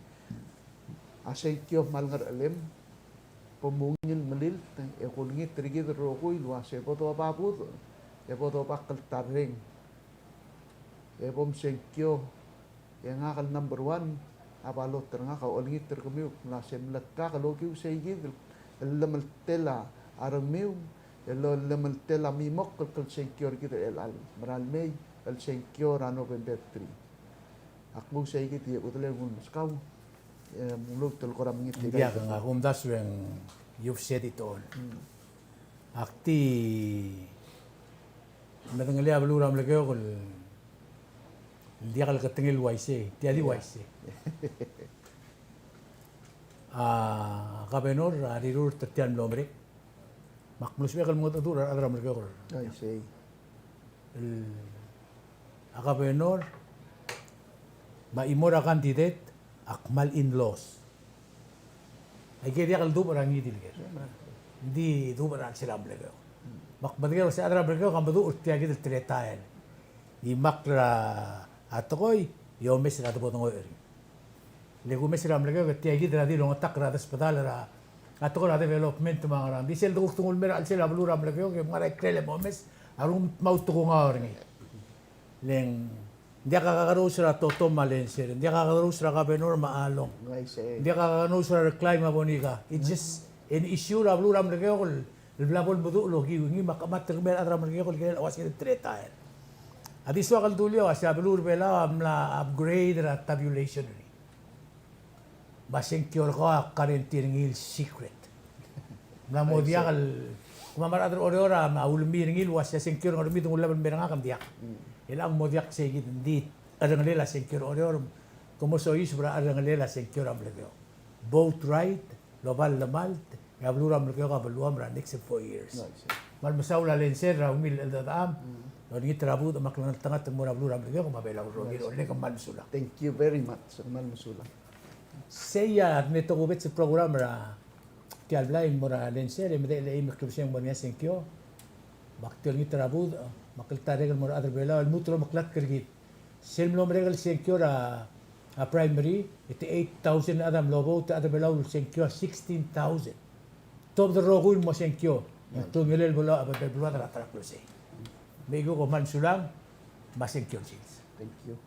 a sengkio a kmal ngerechelem, bo mungil melilt, e kulengit er kid el rokui el uasei bo doba budech, e bo doba kltarreng, e bo msengkio, e ngak el number one a balot er ngak a olengit er kemiu el uasei mlekak el okiu sei kid el llemeltel a rengmiu, el olemeltel a mimokl el klsengkio er kid er chelecha el mei, el sengkio er a November three. Ak nguu sei kid e kudel e ng ulmeskau, e, ng lmuut el kora mengit. Ng diak, ng a kumdasu e ng, you've said it all. Mm. Ak di medengelii a beluu er a Melekeok el diak el ketengel el uaisei, tia di uaisei. A governor a rirurt er tia el mlo merek. Me ak mlo sebechek el mengedecheduch er a rechad er a Melekeok. Uaisei. El, a governor me a chimo er a candidate a kmal in-laws. Aike diak el dubech er a ngii di el ker. Ng di dubech er a chelsel a Melekeok. Me ak medengei el uasei a rechad er a Melekeok a meduch er tia kid el teletael. Imakl er a tekoi, e omes er a debo dengoich er ngii. Le kumes er a Melekeok e tia kid er a di longetakl er a desbedall er a, a tekoi er a development me a ngerang. Di sel dekuk denguu el mei er a chelsel a beluu er a Melekeok e mngar er a ikrel e momes, a rengum dmau tekungau er ngii. Le ng diak a kakerous er a Toto me a Lentcer, ng diak a kakerous er a governor me a Along. Uaisei. Ng diak a kakerous er a Reklai me a Bonica. It's just an issue er a beluu er a Melekeok el el bla bo lemeduch el okiu er ngii me a kemat er kemiu a rechad er a Melekeok el kirel a uasei ng teletael. A di soak el dulii a uasei a beluu er a Belau a mla upgrade er a tabulation er ngii. Me a sengkio er kau a guarantee er ngii el secret. Mla mo diak el, kemam a rechad er a Oreor a ulemii er ngii el uasei a sengkio er a Ngermid a ng ulab el mei er ngak, ng diak. Mm. E ng mo diak sei kid, ng di cherrengelel a sengkio er a Oreor, ke mo soiseb er a cherrengelel a sengkio er a Melekeok. Vote right, el oba el lemalt, e a beluu er a Melekeok a beluam er a next four years. Uaisei. Kmal mesaul a Lentcer er a ungil el cheldechedecham, mm, el olengit er a budech me a klengeltengat el mo er a beluu er a Melekeok me a Belau el rokir. Uaisei. Oleng, kmal mesulang. Thank you very much. Kmal mesulang. Sei a mle tokubets el program er tia el blai el mo er a Lentcer, e medechel el eim el klebesei el mo er ngii a sengkio. Me ak di olengit er a budech me a kltarrek el mo er a rechad er a Belau el lmuut el omeklatk er kid. Sel mlo merek el sengkio er a, a primary, e te eight thousand el chad a mlo vote, a rechad er a Belau el sengkio a sixteen thousand. Tobed el rokui el mo sengkio, ng klungiolel el beluad, a beluad er a ta er a klebesei. Me kuk kmal mesulang, me a sengkio el sils. Thank you.